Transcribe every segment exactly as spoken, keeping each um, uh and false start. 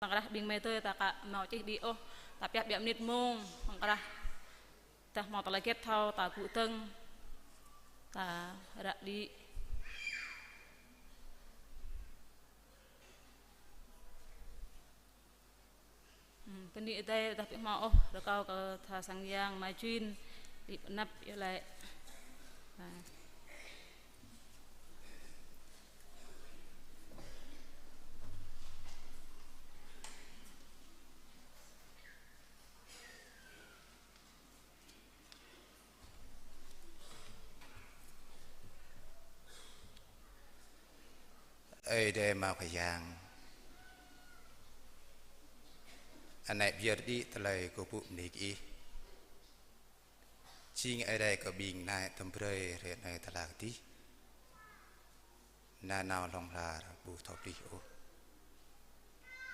Tơkrah ƀing mơi tơi ta ka hmâo čih đĭ ôh, ta pioh ƀiă mơnit mông, tơkrah ta hmâo tơlơi hơget thâo, ta gŭ dơ̆ng, ta ră đĭ. Hm, bơni Ơi Adai, ta ƀu hmâo ôh, rơkâo kơ tha sang yang Mai Jun, đĭ pơ anăp yơh lĕ. Ơi Adai mơ̆ Khua Yang. Anai pơyơr đĭ tơlơi kơkuh bơni kơ Ih. Jing Ơi Adai kơ ƀing nai tơm brơi hrơi anai tơlang dih. Nanao hlŏng lar ƀu thâo plih ôh.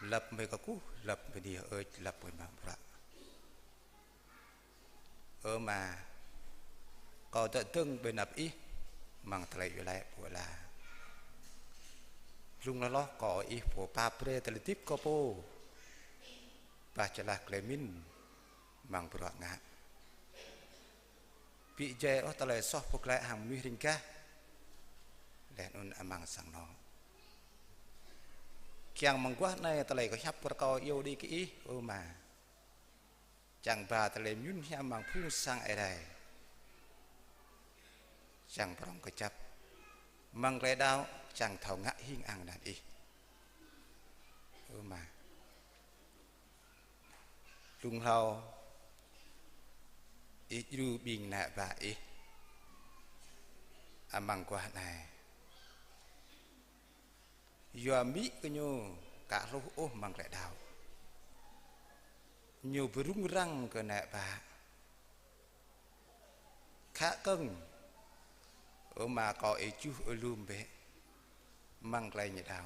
Lăp mơi kơkuh, lăp mơi niah ơi, lăp mơi mă bruă. Ơ Ama, kâo dŏ dơ̆ng ƀơi anăp Ih, amăng tơlơi iâu laĭ pô ala. Blung hloh hloh kâo Ih pô pap brơi tơlơi hơdip kơ pô. Bah jơlah tơlơi pơmĭn amăng bruă ngă. Ƀu djai ôh tơlơi soh pơglaĭ hăng mơnuih riêng gah. Laih anŭn amăng sang anŏ. Kiăng mơguah anai tơlơi kơhiăp rơkâo iâu đĭ kơ Ih, ơ Ama. Čang ba tơlơi mơñum hiam amăng phung sang Ơi Adai. Čang prŏng kơjăp. Amăng tơlơi đaŏ, čang thâo ngă hing ang anăn Ih. Ơ Ama. Blung hlâo, Ih djru ƀing ană bă Ih. Amăng guah anai. Yua mĭ kơ ñu ka hluh ôh amăng tơlơi đaŏ. Ñu ƀu rŭng răng kơ ană bă. Khă kơ̆ng, ơ Ama kâo Ih juh ơ lum bĕ. Amăng tơlơi ñu đaŏ.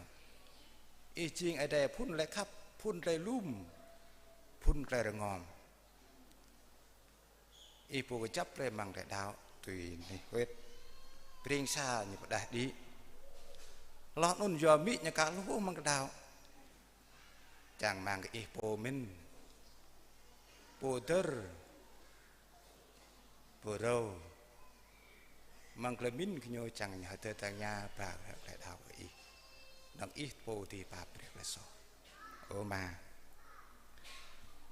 Ih jing Ơi Adai phŭn tơlơi khăp, phŭn tơlơi lum, phŭn tơlơi rơngom. Ih pô kơjăp brơi amăng tơlơi đaŏ, tui anih wĕt. Pring sa ñu pơđah đĭ. Hloh anŭn yua mĭ ñu ka hluh amăng tơlơi đaŏ. Čang rơmang kơ Ih pô mĭn. Pô dơr. Pô râo. Amăng tơlơi mĭn kơ ñu čang ñu hơdơr tơña ba tơlơi đaŏ kơ Ih. Năng Ih pô dưi pap brơi tơlơi soh. Ơ Ama.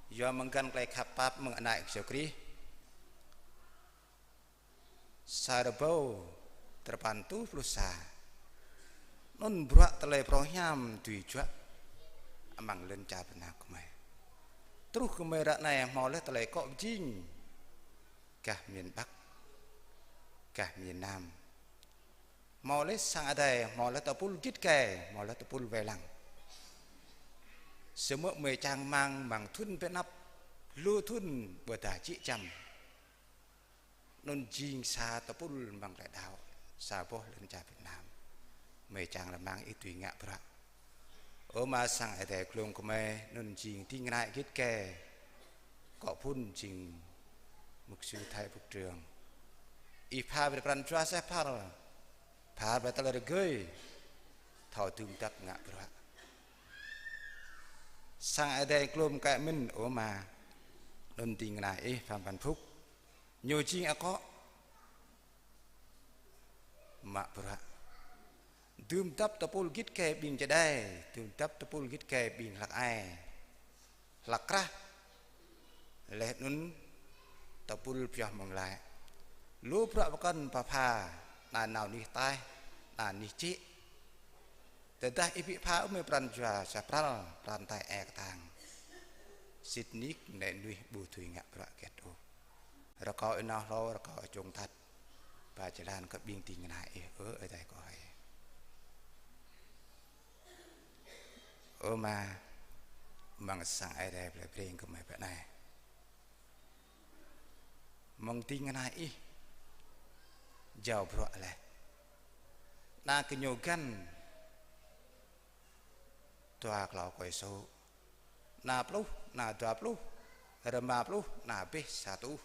Yua mơ̆ng găn tơlơi khăp pap mơ̆ng Ană Ih Yêsu Krist. Sa rơbâo tơpăn rơtuh pluh sa. Anŭn bruă tơlơi phrâo hiam dưi juă amăng lŏn čar Việt Nam gơmơi. Truh gơmơi ră anai hmâo laih tơlơi akŏ pơjing. Gah miền Bắc, gah miền Nam. Hmâo laih sang Ơi Adai, hmâo laih tơpul git gai, hmâo laih tơpul wai lăng. Samơ̆ gơmơi čang rơmang amăng thŭn ƀơi anăp, lu thŭn ƀôdah jĕ čăm. Anŭn jing sa tơpul amăng tơlơi đaŏ, sa boh lŏn čar Việt Nam. Gơmơi čang rơmang Ih dưi ngă bruă. Ơ Ama sang Ơi Adai glông gơmơi, anŭn jing ding kơna Ih git gai. Kâo phŭn jing mục sư Thái Phúc Trường. Ih pha brơi pran jua seh phal. Pha brơi tơlơi rơgơi. Thâo dưm dăp ngă bruă. Sang Ơi Adai glông kơ mĭn ơ Ama. Anŭn ding kơna Ih Phạm Văn Phúc. Ñu jing akŏ. Mă bruă. Dưm dăp tơpul git gai ƀing čơđai, dưm dăp tơpul git gai ƀing hlăk ai. Hlăk krah. Laih anŭn tơpul pioh mơ̆ng glaĭ. Lu bruă pơkŏn pơpha, ană nao anih ataih, ană anih jĕ. Tơdah Ih ƀu pha ôh mơi pran jua sa pral, pran tai e kơtang. Sĭt nik anai mơnuih ƀu dưi ngă bruă hơget ôh. Rơkâo Ih nao hlâo, rơkâo Ih čŏng atăt. Ba jơlan kơ ƀing ding kơna Ih, ơ Ơi Adai kơ hơi. Ơ Ama, amăng sang Ơi Adai plei Breng gơmơi ƀơi anai. Mơ̆ng ding kơna Ih, jao bruă laih. Ană kơ ñu găn, dua klâo kôi sô. Ană pluh, ană dua pluh, rơma pluh, ană abih sa rơtuh.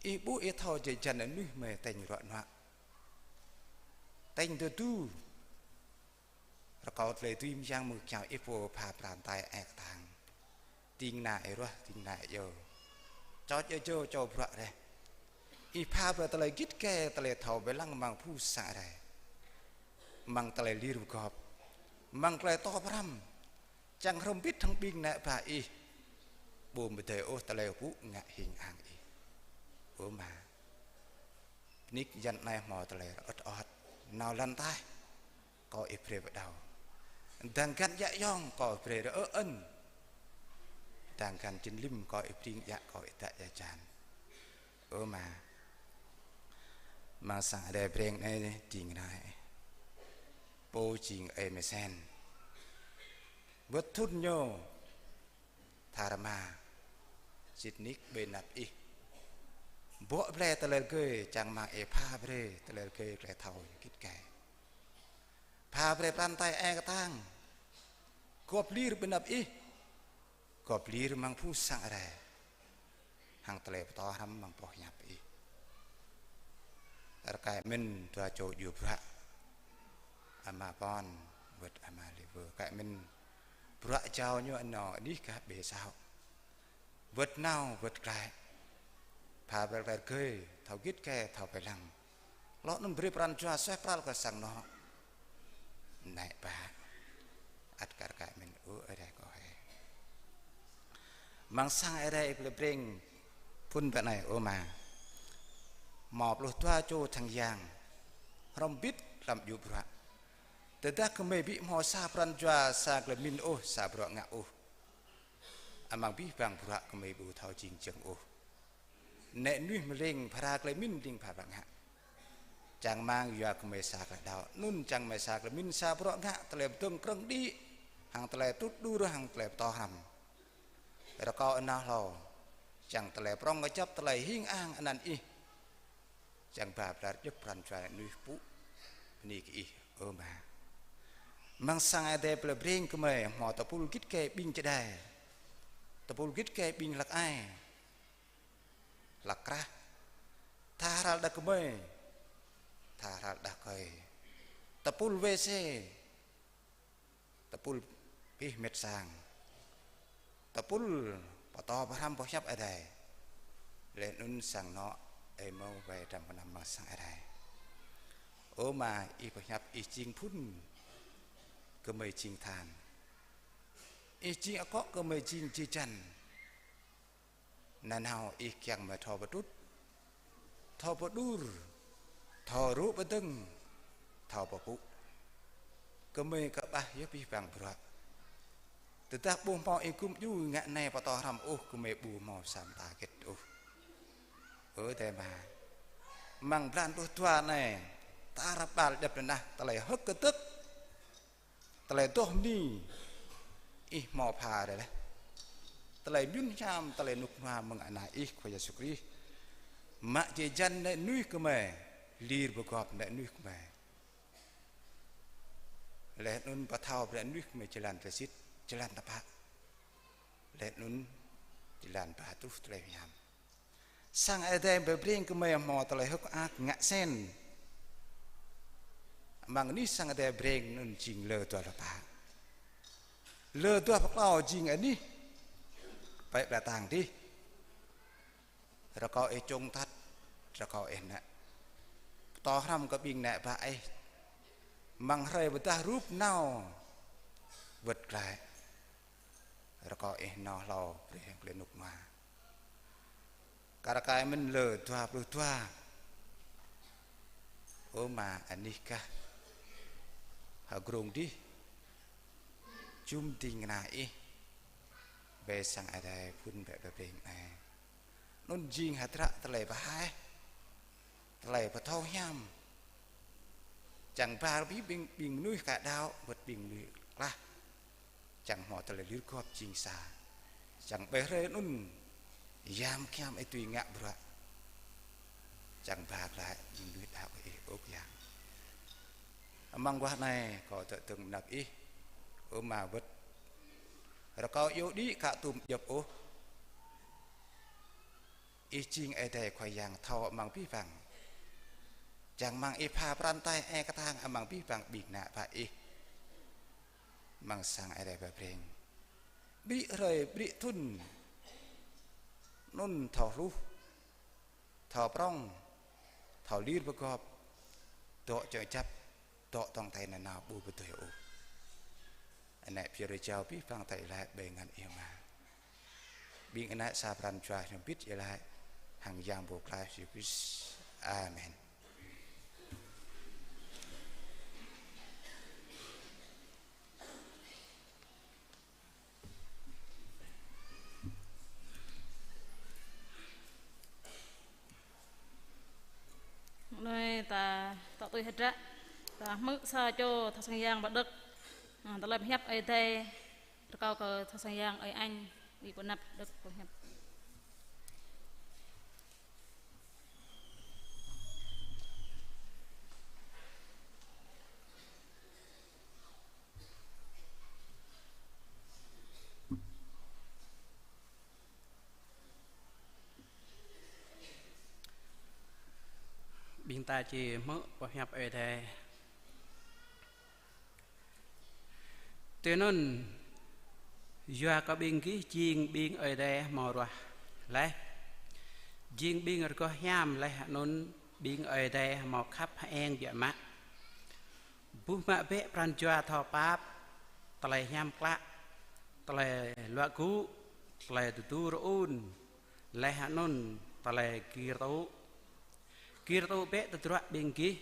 Ih ƀuh Ih thâo jơjăn mơnuih mơi tañ ruă nuă. Tañ tơdu. Rơkâo tơlơi dưi mơyang mơ̆ng kiaŏ Ih pô pha pran tai ai kơtang. Ding kơna Ih ruah, ding kơna Ih iâu. Čoč Ih čô čô bruă reh. Ih pha brơi tơlơi git gai, tơlơi thâo wai lăng amăng phung sang Ih rai. Amăng tơlơi lir pơgop. Amăng tơlơi tŏ pơhrăm. Čang hrŏm bĭt hăng ƀing ană bă Ih. Ƀu mơdơi ôh tơlơi pơpŭ ngă hing ang Ih. Ơ Ama. Bơni kơ yan anai hmâo tơlơi rơŏt rơŏt. Nao lăn taih. Kâo Ih brơi pơđao. Dang găn djă ayŏng kâo Ih brơi rơ̆ ơn. Dang găn jơnlim kâo Ih pring djă kâo Ih dă djă jan. Ơ Ama. Amăng sang Ơi Adai Breng anai ding kơna Ih. Pô jing Ơi Mơsen. Wơ̆t thŭn ñu. Tha rơma. Sĭt nik ƀơi anăp Ih. Bŏ blai tơlơi rơgơi čang amăng Ih pha brơi tơlơi rơgơi tơlơi thâo git gai. Pha brơi pran tai ai kơtang. Gop lir ƀơi anăp Ih. Gop lir amăng phung sang Ih rai. Hăng tơlơi pơtô hrăm amăng boh hiăp Ih. Rơkâo mơ̆n dua čô djru bruă. Ama Pon, wơ̆t ama Liver. Rơkâo mơ̆n bruă jao ñu anŏ anih gah ƀơi sao. Wơ̆t nao, wơ̆t glaĭ. Pha brơi tơlơi rơgơi, thâo git gai, thâo wai lăng. Lŏ anŭn brơi pran jua suaih pral kơ sang anŏ. Anai ƀă. Ăt kar kaĭ mơ̆n ơ Ơi Adai kâo hơi. Amăng sang Ơi Adai Ih Plei Breng phŭn ƀă anai ơ Ama. Hmâo pluh dua čô tơhăng yang. Hrŏm bĭt lăm djru bruă. Tơdah gơmơi ƀu hmâo sa pran jua sa tơlơi pơmĭn ôh, sa bruă ngă ôh. Amăng abih bang bruă gơmơi ƀu thâo jing jơ̆ng ôh. Nĕ nuih mơleng phara tơlơi pơmĭn ling phara ngă. Čang rơmang yua gơmơi sa tơlơi đaŏ. Anŭn čang gơmơi sa tơlơi pơmĭn sa bruă ngă tơlơi pơdơ̆ng krơ̆ng đĭ. Hăng tơlơi tŭt đur hăng tơlơi pơtô hrăm. Rơkâo anai hlâo. Čang tơlơi prŏng kơjăp tơlơi hing ang anăn Ih. Čang ba blar djŏp pran jua nĕ nuih pơpŭ. Bơni kơ Ih ơ Ama. Amăng sang Ơi Adai Plei Breng gơmơi hmâo tơpul git gai ƀing čơđai. Tơpul git gai ƀing hlăk ai. Hlăk krah. Tha hral đah kơmơi. Tha hral đah kơi. Tơpul wê sê. Tơpul pih mĕt sang. Tơpul pơtô pơhrăm boh hiăp Ơi Adai. Laih anŭn sang anŏ ơi mâo wai trăm kơnăm amăng sang Ơi Adai. Ơ Ama, Ih pơhiăp Ih jing phŭn, gơmơi jing than. Ih jing akŏ, gơmơi jing jơjan. Nanao Ih kiăng mơ̆ thâo pơtrŭt, thâo pơđur, thâo rŭ pơdơ̆ng, thâo pơpŭ. Gơmơi kơƀah yơh abih bang bruă. Tơdah ƀu hmâo Ih gum djru ngă anai pơtô hrăm ôh, gơmơi ƀu hmâo sa mơta hơget ôh. Ơ Adai Ama, amăng blan pluh dua anai, tar ƀar djŏp tơnah tơlơi hơ̆k kơdơ̆k. Tơlơi adoh bơni Ih hmâo pha rai laih. Tơlơi mơyun hiam, tơlơi rơnŭk rơnua mơ̆ng Ană Ih Khua Yêsu Krist. Mă jơjan nĕ nuih gơmơi, lir pơgop nĕ nuih gơmơi. Laih anŭn pơthâo brơi nĕ nuih gơmơi jơlan tơlơi sĭt, jơlan tơpă. Laih anŭn jơlan ba truh tơlơi hiam. Sang Ơi Adai Plei Breng gơmơi hmâo tơlơi hơ̆k mơak ngă sen. Amăng anih sang Ơi Adai Plei Breng anŭn jing lơ dua rơpa. Lơ dua pơklâo jing anih pĕ plơi tang dih. Rơkâo Ih čŏng tăt, rơkâo Ih nă. Pơtô hrăm kơ ƀing ană bă Ih. Amăng hrơi pơdah rup nao wơ̆t glaĭ. Rơkâo Ih nao hlâo brơi hăng tơlơi rơnŭk rơnua. Kar kaĭ mơ̆n lơ dua pluh dua. Ơ Ama, anih gah hơgrong dih. Jum ding kơna Ih. Ƀơi sang Ơi Adai phŭn ƀĕ Plei Breng anai. Anŭn jing hơdră tơlơi pơhaih. Tơlơi pơthâo hiam. Čang ba abih ƀing, ƀing mơnuih ka đaŏ, wơ̆t ƀing mơnuih klah. Čang hmâo tơlơi lir gop jing sa. Čang ƀơi hrơi anŭn yam kiam ih tui ngă bruă. Čang ba glaĭ jing mơnuih đaŏ kơ Ih ôh Yang. Amăng guah anai kâo tơdơ̆ng mơnăp Ih, ơ Ama wơ̆t. Rơkâo iâu đĭ ka tŭm djŏp ôh. Ih jing Ơi Adai Khua Yang thâo amăng abih bang. Čang rơmang Ih pha pran tai e kơtang amăng abih bang ƀing ană bă Ih. amăng sang Ơi Adai pơpreng. Ƀrĭ hrơi, ƀrĭ thŭn, anŭn thâo hluh, thâo prŏng, thâo lir pơgop, dŏ čơčăp, dŏ tŏng tơi nanao ƀu pơdơi ôh. Anai pơyơr jao abih bang tơlơi laĭ ƀơi ngăn Ih Ama. Ƀing anai sa pran jua hrŏm hơbĭt iâu laĭ hăng Yang Pô Pơklaih Yêsu Krist. Amen. Anai ta tŏ tui hơdră, ta hmư̆ sa čô thâo sang yang pơđŏk, ơ, tơlơi pơhiăp Ơi Adai, rơkâo kơ thâo sang yang Ơi Anh, ƀing pơnăp đŏk pơhiăp. Ƀing ta či hmư̆ pơhiăp Ơi Adai. Tui anŭn, yua kơ ƀing gih jing ƀing Ơi Adai hmâo ruah laih, jing ƀing rơgoh hiam laih anŭn ƀing Ơi Adai hmâo khăp hơeng biă mă. Buh mă bĕ pran jua thâo pap, tơlơi hiam klă, tơlơi luă gŭ, tơlơi tơdu rơun, laih anŭn tơlơi gir tŭ. Gir tŭ bĕ tơdruă ƀing gih,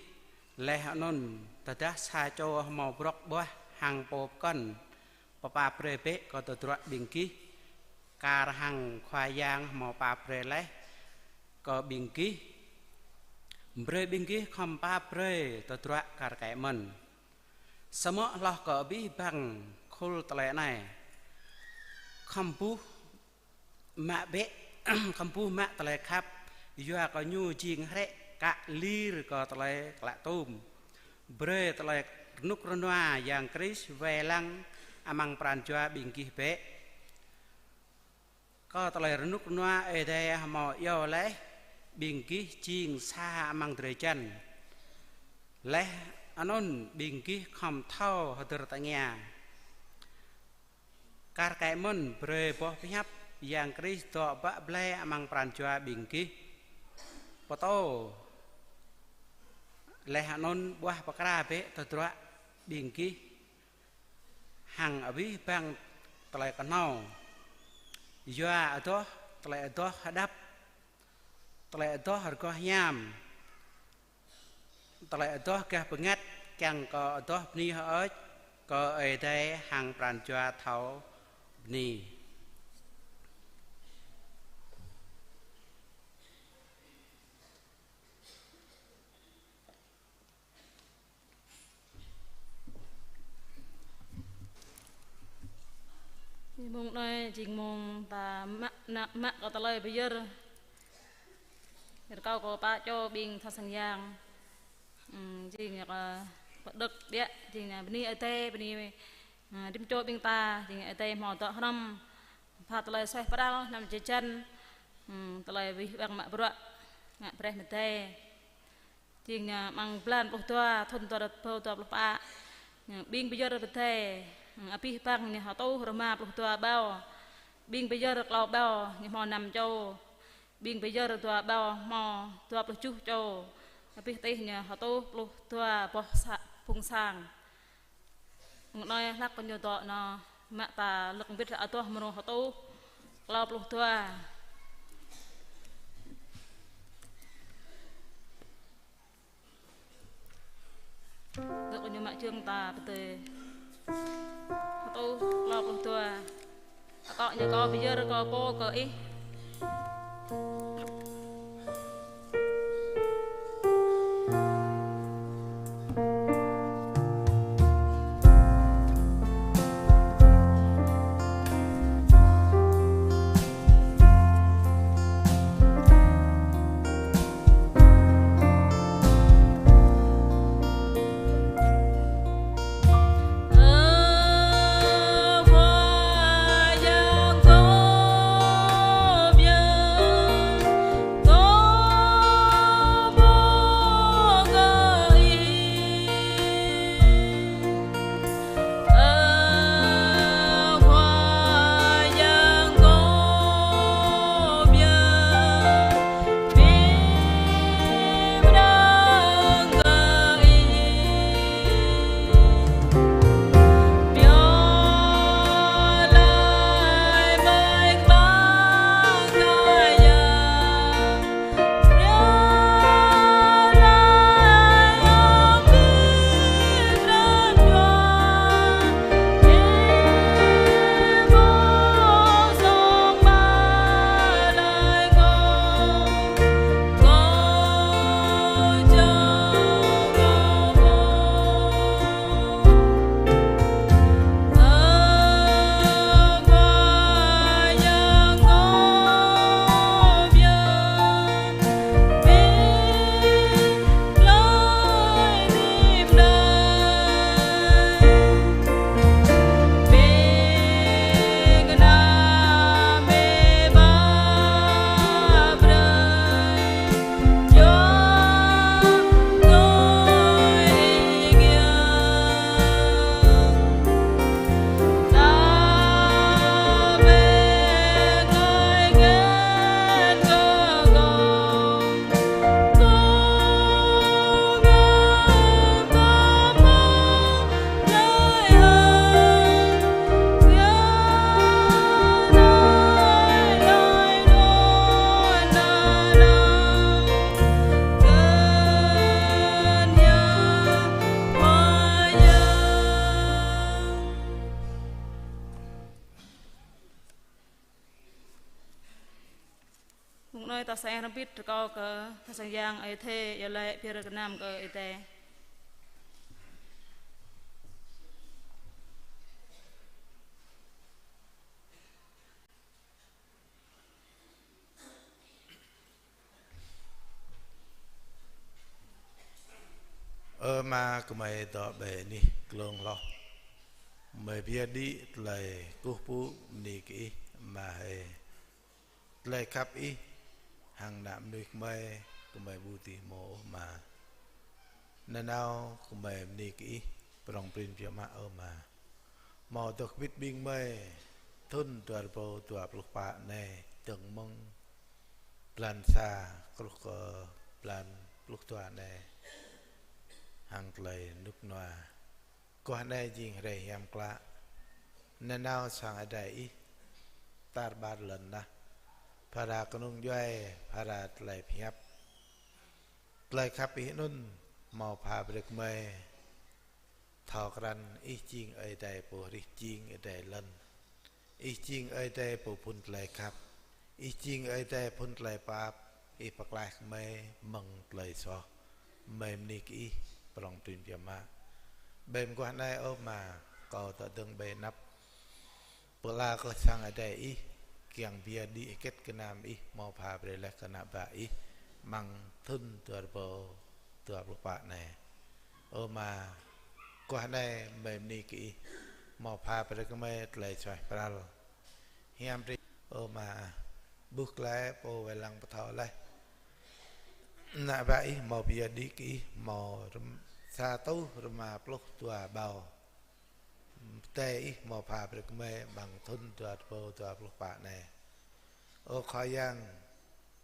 laih anŭn tơdah sa čô hmâo brŏk ƀuah hăng pô pơkŏn, pơpap brơi bĕ kơ tơdruă ƀing gih, kar hăng Khua Yang hmâo pap brơi laih kơ ƀing gih. Brơi ƀing gih khŏm pap brơi tơdruă kar kaĭ mơ̆n. Samơ̆ hloh kơ abih bang khul tơlơi anai, khŏm buh mă bĕ, khŏm buh mă tơlơi khăp, yua kơ ñu jing hrĕ kă lir kơ tơlơi klă tum. Brơi tơlơi rơnŭk rơnua Yang Krist wai lăng amăng pran jua ƀing gih bĕ. Kơ tơlơi rơnŭk rơnua Ơi Adai hmâo iâu laih ƀing gih jing sa amăng drơi jăn. Laih anŭn ƀing gih khŏm thâo hơdơr tơngia. Kar kaĭ mơ̆n brơi boh pơhiăp Yang Krist dŏ bă blai amăng pran jua ƀing gih. Pơtô laih anŭn ƀuah pơkra bĕ tơdruă ƀing gih hăng abih bang tơlơi kơhnâo. Yua adoh tơlơi adoh hơđăp, tơlơi adoh rơgoh hiam, tơlơi adoh gah bơngăt, kiăng kơ adoh bơni hơơč kơ Ơi Adai hăng pran jua thâo bơni. Mông anai jing mông ta mă, mă, mă kơ tơlơi pơyơr. Rơkâo kơ pă čô ƀing thâo sang yang. Ừm, jing, ơ, pơđŏk biă, jing, ơ, bơni Ơi Adai, bơni, ơ, rĭm čô ƀing ta, jing Ơi Adai hmâo dŏ hrŏm. Pha tơlơi suaih pral, năm jơjăn. Ừm, tơlơi abih bang mă bruă, ngă brơi mơ̆ Adai. Jing, ơ, amăng blan pluh dua, thŭn dua rơbâo dua pluh pă. Ƀing pơyơr pơdai, ơ, abih bang ñu hơtuh rơma pluh dua ƀâo. Ƀing pơyơr klâo ƀâo, ñu hmâo năm čô. Ƀing pơyơr dua ƀâo, hmâo dua pluh tơjuh čô. Abih tih ñu hơtuh pluh dua boh sa-, phung sang. Mông anai hlak kơ ñu dŏ nao, mă ta lơ̆k mbĭt adoh mrô hơtuh klâo pluh dua. Dŏ kơ ñu mă jơ̆ng ta pơdơi. Hơtuh klâo pluh dua. Akŏ ñu kâo pơyơr kơ pô kơ ih. Nui ta sang hrŏm hơbĭt rơkâo kơ ta sang Yang Ơi Adai, iâu laĭ pơyơr gơnam kơ Ơi Adai. Ơ Ama, gơmơi dŏ ƀơi anih glông hloh. Gơmơi pơyơr đĭ tơlơi kơkuh pơpŭ bơni kơ Ih, Ama hơi. Tơlơi khăp Ih hăng ană mơnuih gơmơi, gơmơi ƀu dưi hmâo ôh, Ama. Nanao gơmơi bơni kơ Ih, prŏng prin biă mă, ơ Ama. Hmâo dŏ hơbĭt ƀing gơmơi, thŭn dua rơbâo dua pluh pă anai, dơ̆ng mơ̆ng blan sa truh kơ blan pluh dua anai, hăng tơlơi rơnŭk rơnua. Guah anai jing hrơi hiam klă. Nanao sang adai Ih tar ƀar lŏn tơnah, phara kơnung djuai, phara tơlơi pơhiăp. Tơlơi khăp Ih anŭn hmâo pha brơi kơ gơmơi thâo krăn Ih jing Ơi Adai pô hrih jing adai lŏn. Ih jing Ơi Adai pô phŭn tơlơi khăp. Ih jing Ơi Adai phŭn tơlơi pap. Ih pơklaih kơ gơmơi mơ̆ng tơlơi soh. Gơmơi bơni kơ Ih, prŏng prin biă mă. Ƀơi mơguah anai, ơ Ama, kâo dŏ dơ̆ng ƀơi anăp pơala kơ sang adai Ih, kiăng pơyơr đĭ hơget gơnam Ih hmâo pha brơi laih kơ ană bă Ih amăng thŭn dua rơbâo dua pluh pă anai. Ơ Ama, guah anai gơmơi bơni kơ Ih, hmâo pha brơi kơ gơmơi tơlơi suaih pral. Hiam brơi, ơ Ama, ƀuh glaĭ pô wai lăng pơthâo laih. Ană bă Ih hmâo pơyơr đĭ kơ Ih, hmâo rơm-, sa rơtuh rơma pluh dua ƀâo. Pơdai Ih hmâo pha brơi kơ gơmơi amăng thŭn dua rơbâo dua pluh pă anai. Ơ Khua Yang,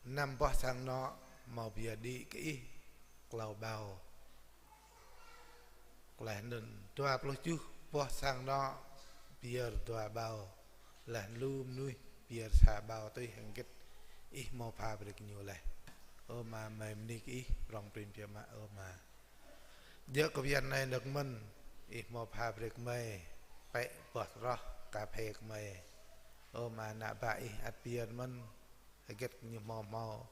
năm boh sang anŏ hmâo pơyơr đĭ kơ Ih klâo ƀâo. Laih anŭn dua pluh tơjuh boh sang anŏ pơyơr dua ƀâo. Laih lu mơnuih pơyơr sa ƀâo tui hăng hơget Ih hmâo pha brơi kơ ñu laih. Ơ Ama, gơmơi bơni kơ Ih, prŏng prin biă mă, ơ Ama. Djơ̆ kơ bơyan anai nơ̆ng mơ̆n, Ih hmâo pha brơi kơ gơmơi pĕ boh tơroh kơphê kơ gơmơi. Ơ Ama, ană bă Ih ăt pơyơr mơ̆n hơget ñu hmâo hmâo,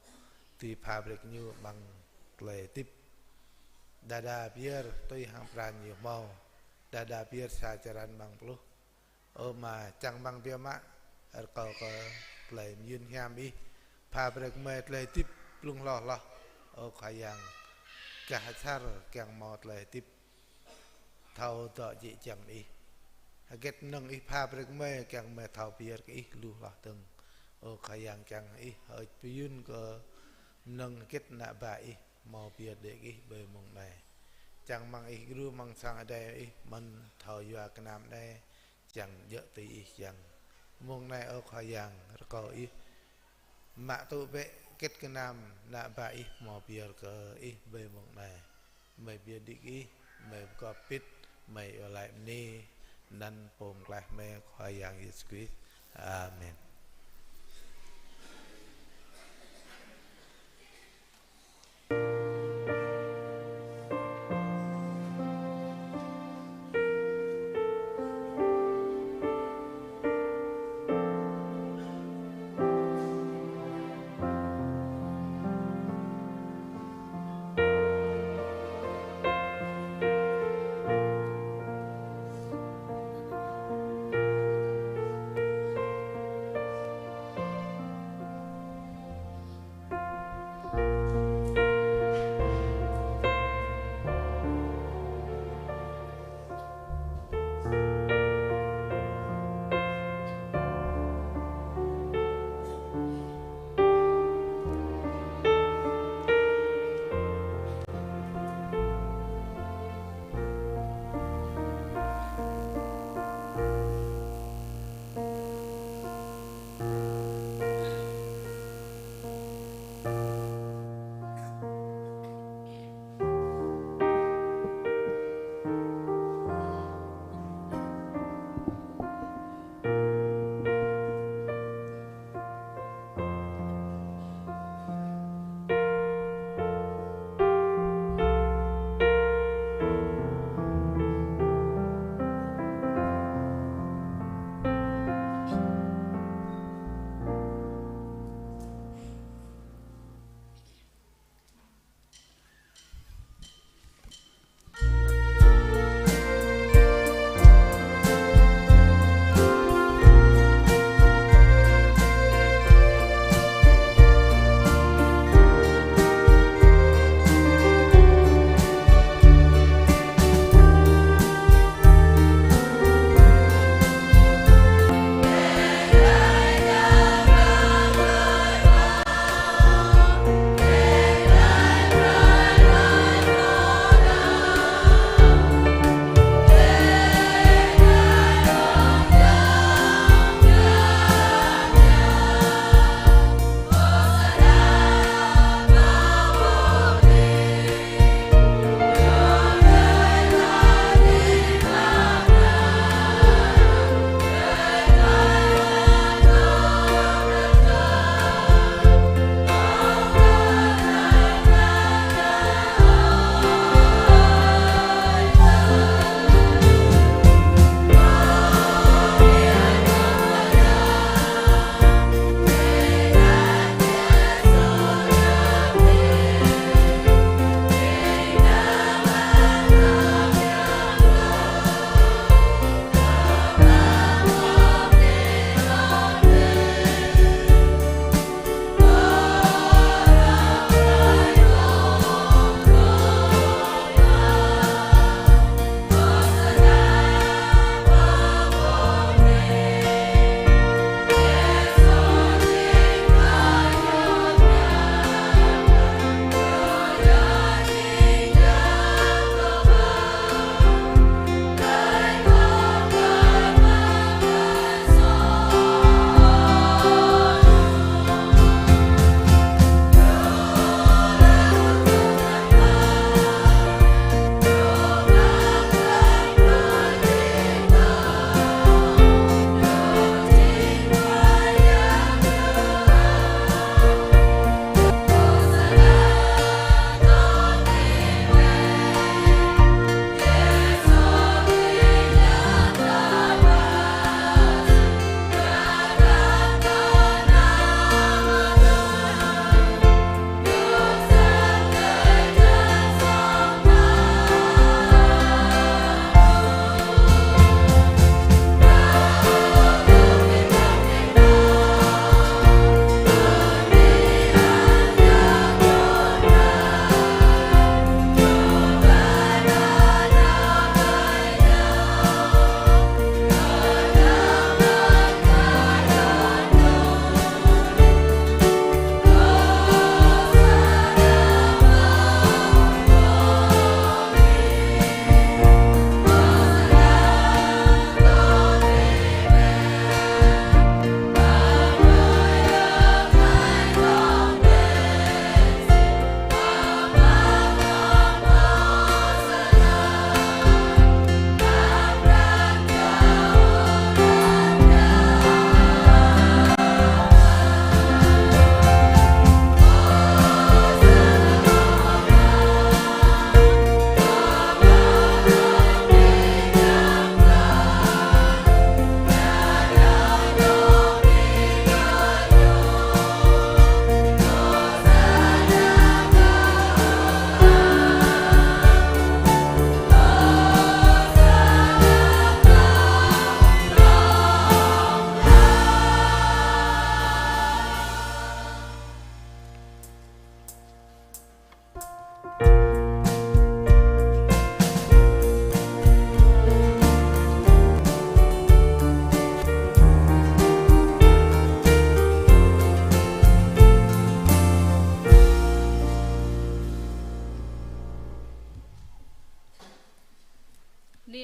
tui pha brơi kơ ñu amăng tơlơi hơdip. Đơđa pơyơr tui hăng pran ñu hmâo, đơđa pơyơr sa črăn amăng pluh. Ơ Ama, čang rơmang biă mă, rơkâo kơ tơlơi mơyŭn hiam Ih pha brơi kơ gơmơi tơlơi hơdip blung hloh hloh. Ơ Khua Yang, gah asar kiăng hmâo tơlơi hơdip thâo dŏ jĕ jăng Ih. Hơget mơnơ̆ng Ih pha brơi kơ gơmơi kiăng gơmơi thâo pơyơr kơ Ih lu hloh dơ̆ng. Ơ Khua Yang, kiăng Ih hơơč pơyun kơ mơnơ̆ng hơget ană bă Ih hmâo pơyơr đĭ kơ Ih ƀơi mông anai. Čang rơmang Ih gru amăng sang adai Ih mơ̆n thâo yua gơnam anai, čang djơ̆ tui Ih čang. Mông anai, ơ Khua Yang, rơkâo Ih mă tŭ bĕ hơget gơnam ană bă Ih hmâo pơyơr kơ Ih ƀơi mông anai. Gơmơi pơyơr đĭ kơ Ih, gơmơi pơgop pit, gơmơi iâu laĭ bơni, anăn Pô Pơklaih gơmơi Khua Yang Yêsu Krist. Amen.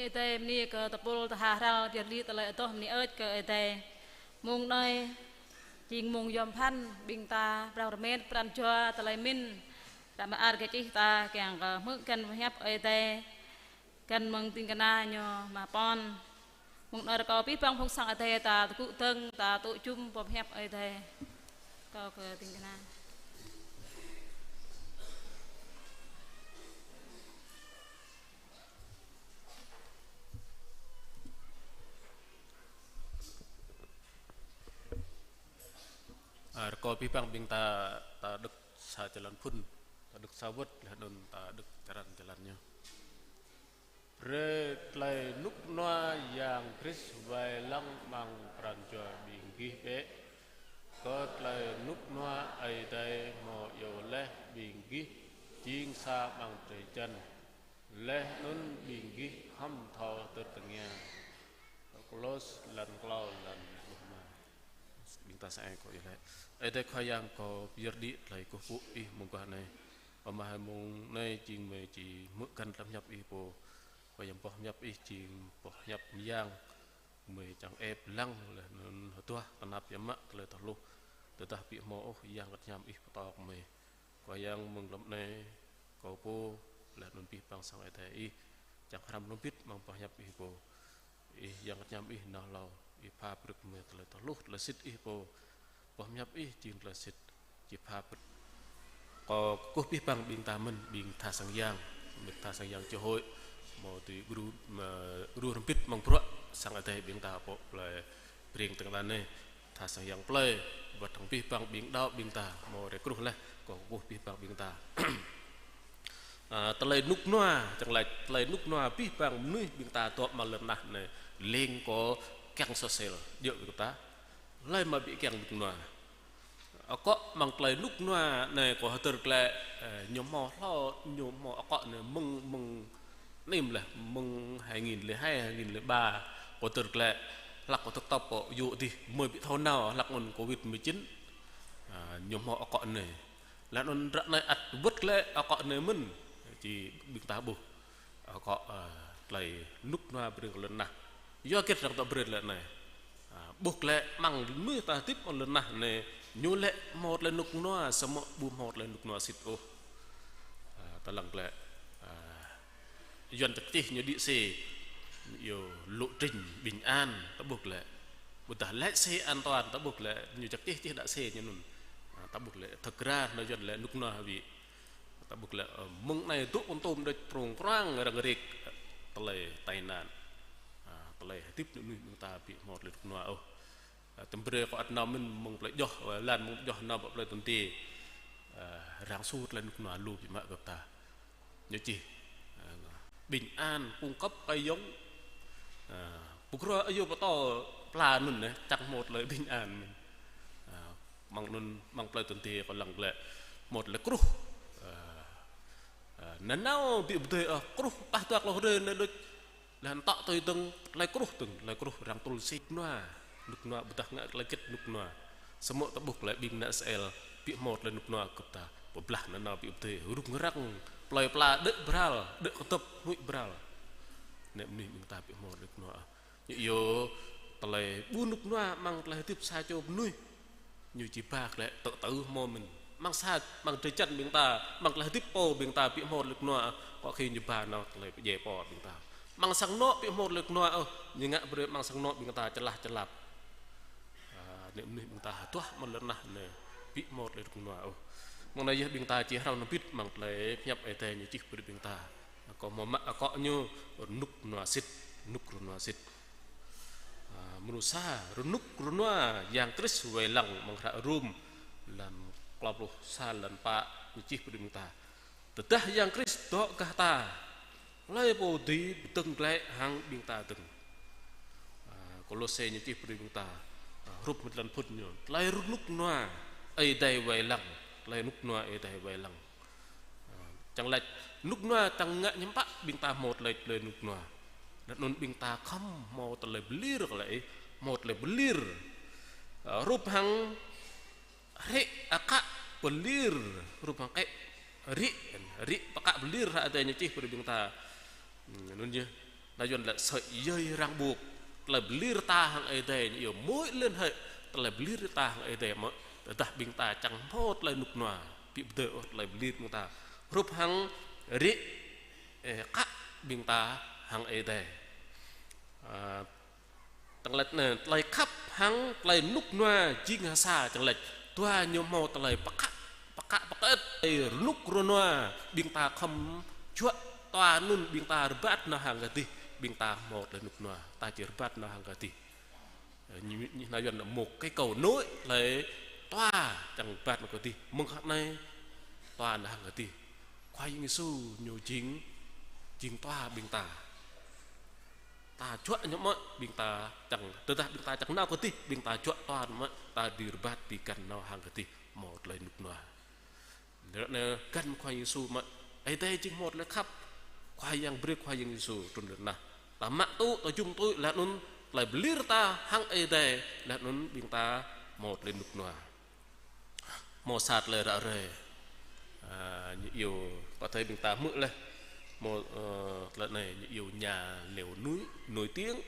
Ơi Adai bơni kơ tơpul tơha hrăl pơyơr đĭ tơlơi adoh bơni ơč kơ Ơi Adai. Mông anai jing mông yom pơphan ƀing ta phrâo rơmet pran jua tơlơi mĭn. Ră mơar kơ čih ta kiăng kơ hmư̆ găn pơhiăp Ơi Adai găn mơ̆ng ding kơna ñu mă pon. Mông anai rơkâo abih bang phung sang Ơi Adai ta tơgŭ dơ̆ng, ta tŭ jum pơhiăp Ơi Adai. Rơkâo kơ ding kơna. Ơ, rơkâo abih bang ƀing ta, ta đŏk sa jơlan phŭn, ta đŏk sa wơ̆t, laih anŭn ta đŏk črăn jơlan ñu. Brơi tơlơi rơnŭk rơnua Yang Krist wai lăng amăng pran jua ƀing gih bĕ. Kơ tơlơi rơnŭk rơnua Ơi Adai hmâo iâu laih ƀing gih jing sa amăng drơi jăn. Laih anŭn ƀing gih khŏm thâo tơtơngia. Kôlôs jơlan klâo, jơlan pluh rơma. Ƀing ta sơai kơ Ơi Adai. Ơi Adai Khua Yang, kâo pơyơr đĭ tơlơi kơkuh pơpŭ Ih mơguah anai. Pơmă hai mông anai jing mơi či hmư̆ găn tơlơi pơhiăp Ih pô. Khua Yang, boh pơhiăp Ih jing boh pơhiăp mơyang. Mơi čang ĕp lăng laih anŭn hơduah tơnap biă mă tơlơi tơhluh. Tơdah ƀu hmâo ôh Yang Bơngăt Hiam Ih pơtô kơ mơi. Khua Yang, mơ̆ng lăm anai kâo pô laih anŭn abih bang sang Ơi Adai Ih čang hrăm hrŏm hơbĭt amăng boh pơhiăp Ih pô. Ih Yang Bơngăt Hiam Ih nao hlâo, Ih pha brơi kơ mơi tơlơi tơhluh, tơlơi sĭt Ih pô. Boh pơhiăp Ih jing tơlơi sĭt, či pha brơi. Kâo kơkuh abih bang ƀing ta mơ̆n, ƀing tha sang yang, ƀing tha sang yang Giáo hội, hmâo tui gru, ma, gru hrŏm hơbĭt amăng bruă sang Ơi Adai ƀing ta pô plơi Breng Tơngan anai. Tha sang yang plơi, wơ̆t hăng abih bang ƀing đaŏ ƀing ta, hmâo rai kruh laih, kâo kơkuh abih bang ƀing ta. Ơ, tơlơi rơnŭk rơnua, čang laĭ tơlơi rơnŭk rơnua abih bang mơnuih ƀing ta dŏ amăng lŏn tơnah anai, leng kơ kiăng soh sel, djơ̆ ƀing ta. Hlơi mă ƀu kiăng rơnŭk rơnua. Akŏ amăng tơlơi rơnŭk rơnua anai kâo hơdơr glaĭ, ơ, ñu hmâo hlâo, ñu hmâo akŏ anai mơ̆ng, mơ̆ng anŭn laih, mơ̆ng hai nghìn lẻ hai, hai nghìn lẻ ba, kâo hơdơr glaĭ, hlăk kâo tơtŏp kâo yua dih, mơi ƀu thâo nao, hlăk anŭn Covid mười chín, ơ, ñu hmâo akŏ anai. Laih anŭn ră anai ăt wơ̆t glaĭ akŏ anai mơ̆n, či ƀing ta ƀuh. Akŏ, ơ, tơlơi rơnŭk rơnua brơi kơ lŏn tơnah. Yua hơget arăng dŏ brơi tơlơi anai. Ơ, ƀuh glaĭ amăng mơnuih ta hơdip amăng lŏn tơnah anai, ñu lĕ hmâo tơlơi rơnŭk rơnua, samơ̆ ƀu hmâo tơlơi rơnŭk rơnua sĭt ôh. Ơ, ta lăng glaĭ, ơ, Yuan čăk čih ñu đĭ sê, ñu iâu lộ trình bình an, ta ƀuh glaĭ. Ƀôdah lĕ xe an toàn, ta ƀuh glaĭ, ñu čăk čih, čih đă xe ñu anŭn. Ơ, ta ƀuh glaĭ, thực ra anai Yuan lĕ rơnŭk rơnua hơbĭ. Ta ƀuh glaĭ, ơ, mơ̆ng anai dŏ kon tôm đôč prong prang răng rek, ơ, tơlơi tai nạn. Ơ, tơlơi hơdip anŭn mơnuih ƀing ta ƀu hmâo tơlơi rơnŭk rơnua ôh. Ơ, tơm brơi kâo ăt nao mơ̆n mơ̆ng plơi Djoh, ơ, lăn mơ̆ng Djoh nao pơ plơi Tơnti. Ơ, răng su tơlơi rơnŭk rơnua lu biă mă gơ̆p ta. Ñu čih, ơ, bình an cung cấp cây giống. Ơ, pơkra ayŏng pơtô pla anŭn anai, čang hmâo tơlơi bình an mơ̆n. Ơ, amăng anŭn, amăng plơi Tơnti kâo lăng glaĭ, hmâo tơlơi kruh. Ơ, ơ, nanao ƀu pơdơi ôh, kruh pah tuak lŏh rê anai đôč. Laih anŭn tŏ tui dơ̆ng, tơlơi kruh dơ̆ng, tơlơi kruh arăng tŭl si rơnŭk rơnua, rơnŭk rơnua ƀôdah ngă tơlơi hơget rơnŭk rơnua. Samơ̆ ta ƀuh tơlơi ƀing ană Israel, ƀu hmâo tơlơi rơnŭk rơnua gơ̆p ta, pơblah nanao ƀu pơdơi, rŭng răng, plơi pla đơ̆ bral, đơ̆ kơdŏp, huĭ bral. Anai mơnuih ƀing ta ƀu hmâo tơlơi rơnŭk rơnua. Ñu iâu tơlơi ƀu rơnŭk rơnua amăng tơlơi hơdip sa čô mơnuih. Ñu či ba glaĭ tơ̆ tơ̆ hmâo mơ̆n. Amăng sa, amăng drơi jăn ƀing ta, amăng tơlơi hơdip pô ƀing ta ƀu hmâo tơlơi rơnŭk rơnua, kơ khi ñu ba nao tơlơi pơdjai pô ƀing ta. Amăng sang anŏ ƀu hmâo tơlơi rơnŭk rơnua ôh, ñu ngă brơi amăng sang anŏ ƀing ta čơlah čơlap. Ơ, anai mơnuih ƀing ta hơduah amăng lŏn tơnah anai ƀu hmâo tơlơi rơnŭk rơnua ôh. Mơ̆ng anai yơh ƀing ta či hrăm hrŏm hơbĭt amăng tơlơi pơhiăp Ơi Adai ñu čih brơi ƀing ta. Kâo hmâo mă akŏ ñu rơnŭk rơnua sĭt, rơnŭk rơnua sĭt. Ơ, mrô sa, rơnŭk rơnua Yang Krist wai lăng amăng hră Rôm, jơlan klâo pluh sa, jơlan pă, ñu čih brơi ƀing ta. Tơdah Yang Krist dŏ gah ta, hlơi pô dưi pơdơ̆ng glaĭ hăng ƀing ta dơ̆ng. Ơ, Kôlôse ñu čih brơi ƀing ta, ơ, hrup mơ̆ng jơlan phŭn ñu. Tơlơi rơnŭk rơnua Ơi Adai wai lăng, tơlơi rơnŭk rơnua Ơi Adai wai lăng. Ơ, čang laĭ rơnŭk rơnua čang ngă hiư̆m pă ƀing ta hmâo tơlơi, tơlơi rơnŭk rơnua. Laih anŭn ƀing ta khŏm hmâo tơlơi pơlir kơ laĭ, hmâo tơlơi pơlir. Ơ, hrup hăng rĭ akă pơlir, hrup hăng kĕ rĭ, rĭ pơkă pơlir hră Adai ñu čih brơi ƀing ta. Hmm, anŭn yơh. Nao Yuan lĕ sợi dây ràng buộc, tơlơi pơlir ta hăng Ơi Adai, ñu iâu mối liên hệ tơlơi pơlir ta hăng Ơi Adai mơ̆, tơdah ƀing ta čang hmâo tơlơi rơnŭk rơnua, ƀu pơdơi ôh tơlơi pơlir ƀing ta. Hrup hăng rĭ, ơ, akă ƀing ta hăng Ơi Adai. Ơ, tơlơi anai, tơlơi khăp hăng tơlơi rơnŭk rơnua jing ha sa čang lač. Dua ñu hmâo tơlơi pơkă, pơkă pơkơĭt, tơlơi rơnŭk rơnua ƀing ta khŏm juă dua anŭn ƀing ta rơbat nao hăng kơdih, ƀing ta hmâo tơlơi rơnŭk rơnua, ta či rơbat nao hăng kơdih. Ơ, ñu, ñu, nao Yuan một cái cầu nối tơlơi dua čang rơbat nao kơdih, mơ̆ng khă anai dua nao hăng kơdih. Khua Yang Yêsu ñu jing, jing dua ƀing ta. Ta juă ñu mơ̆, ƀing ta čang, tơdah ƀing ta čang nao kơdih, ƀing ta juă dua mơ̆, ta dưi rơbat, dưi găn nao hăng kơdih, hmâo tơlơi rơnŭk rơnua. Ră anai găn Khua Yang Yêsu mơ̆, Ơi Adai jing hmâo tơlơi khăp, Khua Yang brơi Khua Yang Yêsu trŭn lŏn tơnah. Ta mă tŭ, ta jum tui, laih anŭn tơlơi pơlir ta hăng Ơi Adai, laih anŭn ƀing ta hmâo tơlơi rơnŭk rơnua. Hmâo sa tơlơi ră ruai. Ơ, ñu iâu, pơthâo ƀing ta hmư̆ laih. Hmâo, ơ, tơlơi anai, ñu iâu nhà leo núi nổi tiếng.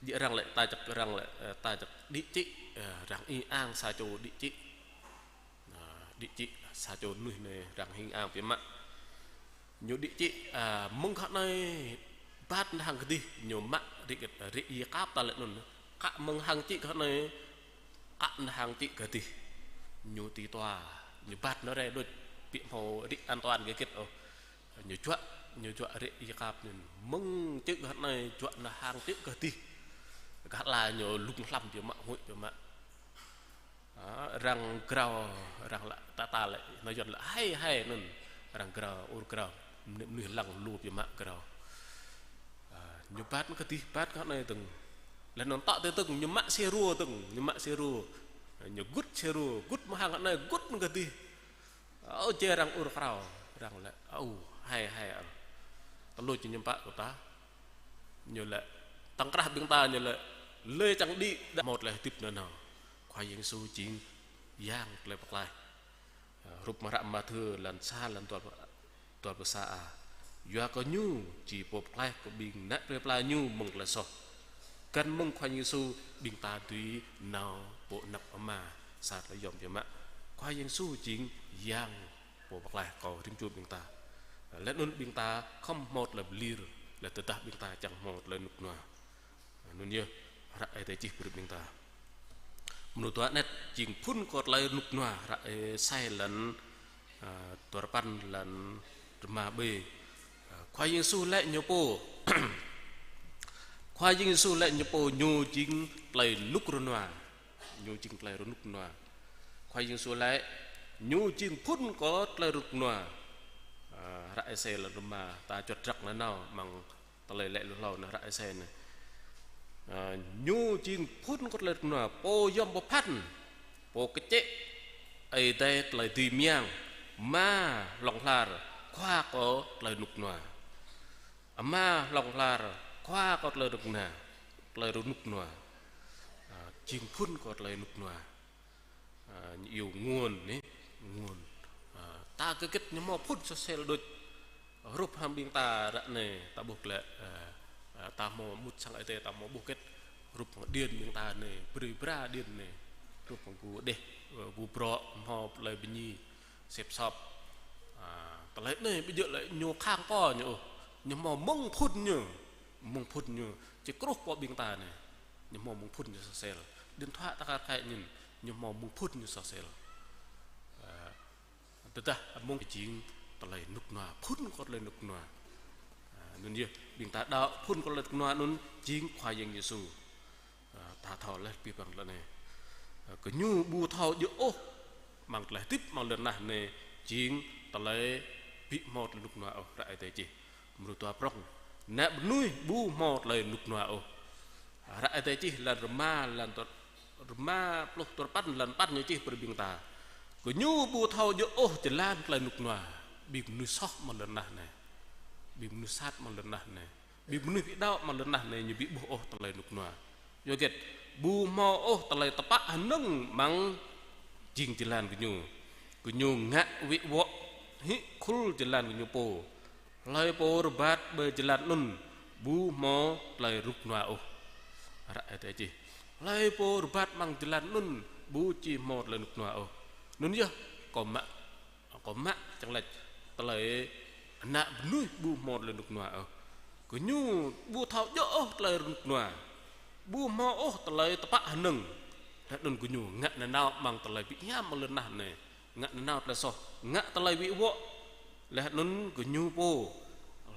Djơ̆ arăng lĕ, ta čăk arăng lĕ, ơ, ta čăk đĭ čĭ, ơ, arăng ih ang sa čô đĭ čĭ. Ơ, đĭ čĭ sa čô mơnuih anai arăng hing ang biă mă. Ñu đĭ čĭ, ơ, mơ̆ng khă anai rơbat nao hăng kơdih, ñu mă rĭ, rĭ Y-Yakap ta lĕ anŭn. Akă mơ̆ng hăng čĭ khă anai, akă nao hăng čĭ kơdih. Ñu tui dua, ñu rơbat nao rai đôč, ƀu hmâo rĭ an toàn hơget ôh. Ñu juă, ñu juă rĭ Y-Yakap ñu mơ̆ng čư̆ khă anai, juă nao hăng čư̆ kơdih. Gah ala ñu lŭng hlăm biă mă, huĭ biă mă. Ơ, arăng grao, arăng lăi, ta, ta lĕ, nao Yuan lĕ hai hai anŭn. Arăng grao, ur grao, mơnuih, mơnuih lăng lu biă mă grao. Ơ, ñu rơbat kơdih, rơbat khă anai dơ̆ng. Laih anŭn tŏ tui dơ̆ng, ñu mă sĭt rô dơ̆ng, ñu mă sĭt rô. Ñu gŭt sĭt rô, gŭt mơ̆ng hăng khă anai, gŭt kơdih. Ơ, jĕ arăng ur grao, arăng lĕ, ơ, hai hai, ơ. Tơlơi či ñu pă kơ ta. Ñu lĕ, tŏng krah ƀing ta ñu lĕ, lĕ čang đĭ, đa hmâo tơlơi hơdip nanao. Khua Yang Yêsu jing Yang tơlơi pơklaih. Ơ, hrup mơ̆ng hră Mathiơ lăn sa lăn dua, dua pluh sa a. Yua kơ ñu či pô pơklaih kơ ƀing ană plơi pla ñu mơ̆ng tơlơi soh. Găn mơ̆ng Khua Yang Yêsu ƀing ta dưi nao pơ anăp Ama sa tơlơi yôm biă mă. Khua Yang Yêsu jing Yang pô pơklaih kơ rĭm čô ƀing ta. Laih anŭn ƀing ta khŏm hmâo tơlơi pơlir, laih tơdah ƀing ta čang hmâo tơlơi rơnŭk rơnua. Anŭn yơh, hră Ơi Adai čih brơi ƀing ta. Mơnuih dua anet jing phŭn kơ tơlơi rơnŭk rơnua, hră Êsai lăn, ơ, dua rơpăn lăn rơma bê. Ơ, Khua Yang Yêsu lĕ ñu pô. Khua Yang Yêsu lĕ ñu pô, ñu jing tơlơi rơnŭk rơnua. Ñu jing tơlơi rơnŭk rơnua. Khua Yang Yêsu lĕ ñu jing phŭn kơ tơlơi rơnŭk rơnua. Ơ, hră Êsai lăn rơma, ta juăt răk nanao, mơ̆ng tơlơi lĕ lu hlâo anai hră Êsai anai. Ơ, ñu jing phŭn kơ tơlơi rơnŭk rơnua, pô yom pơphan, pô kơčĕ Ơi Adai tơlơi dưi mơyang, Ama hlŏng lar, Khua kơ tơlơi rơnŭk rơnua. Ama hlŏng lar, Khua kơ tơlơi rơnŭk rơnua, tơlơi rơnŭk rơnua. Ơ, jing phŭn kơ tơlơi rơnŭk rơnua. Ơ, ñu iâu nguồn anai, nguồn. Ơ, ta kơ gĭt ñu hmâo phŭn soh sel đôč. Hrup hăng ƀing ta ră anai, ta ƀuh lĕ, ơ, ơ, ta hmâo mŭt sang Ơi Adai, ta hmâo ƀuh gĭt. Hrup hăng điện ƀing ta anai, brơi bra điện anai. Hrup hăng gu đeh, ơ, gu brŏ, hmâo tơlơi bơni, sĕp sŏp. Ơ, tơlơi anai ƀu djơ̆ lĕ ñu khăng pô ñu ôh. Ñu hmâo mơ̆ng phŭn ñu, mơ̆ng phŭn ñu. Či kruh pơ ƀing ta anai. Ñu hmâo mơ̆ng phŭn ñu soh sel. Điện thoại ta kar kaĭ ñu, ñu hmâo mơ̆ng phŭn ñu soh sel. Ơ, tơdah mơ̆ng jing tơlơi rơnŭk rơnua, phŭn kơ tơlơi rơnŭk rơnua. Ơ, anŭn yơh, ƀing ta đaŏ phŭn kơ tơlơi rơnŭk rơnua anŭn jing Khua Yang Yêsu. Ơ, ta thâo laih pih păng tơlơi anai. Ơ, gơñu ƀu thâo djơ̆ ôh, mơ̆ng tơlơi hơdip mơ̆ng lŏn tơnah anai jing tơlơi ƀu hmâo tơlơi rơnŭk rơnua ôh, hră Ơi Adai čih. Mrô dua prŏng. Ană mơnuih ƀu hmâo tơlơi rơnŭk rơnua ôh. Hră Ơi Adai čih lăn rơma, lăn tơ-, rơma pluh dua rơpăn, lăn păn ñu čih brơi ƀing ta. Gơñu ƀu thâo djơ̆ ôh jơlan tơlơi rơnŭk rơnua. Ƀing mơnuih soh mơ̆ng lŏn tơnah anai. Ƀing mơnuih sat mơ̆ng lŏn tơnah anai. Ƀing mơnuih ƀu đaŏ mơ̆ng lŏn tơnah anai ñu ƀu ƀuh ôh tơlơi rơnŭk rơnua. Yua hơget? Ƀu hmâo ôh tơlơi tơpă hơnơ̆ng mơ̆ng jing jơlan gơñu. Gơñu ngă wĭ wŏ hĭ khul jơlan gơñu pô. Hlơi pô rơbat ƀơi jơlan anŭn, ƀu hmâo tơlơi rơnŭk rơnua ôh. Hră Ơi Adai čih: Hlơi pô rơbat amăng jơlan anŭn ƀu či hmâo tơlơi rơnŭk rơnua ôh. Anŭn yơh, kâo mă, kâo mă čang lač tơlơi ană mơnuih ƀu hmâo tơlơi rơnŭk rơnua ôh. Gơñu ƀu thâo djơ̆ ôh tơlơi rơnŭk rơnua, ƀu hmâo ôh tơlơi tơpă hơnơ̆ng. Laih anŭn gơñu ngă nanao amăng tơlơi ƀu hiam amăng lŏn tơnah anai, ngă nanao tơlơi soh, ngă tơlơi wĭ wŏ. Laih anŭn gơñu pô,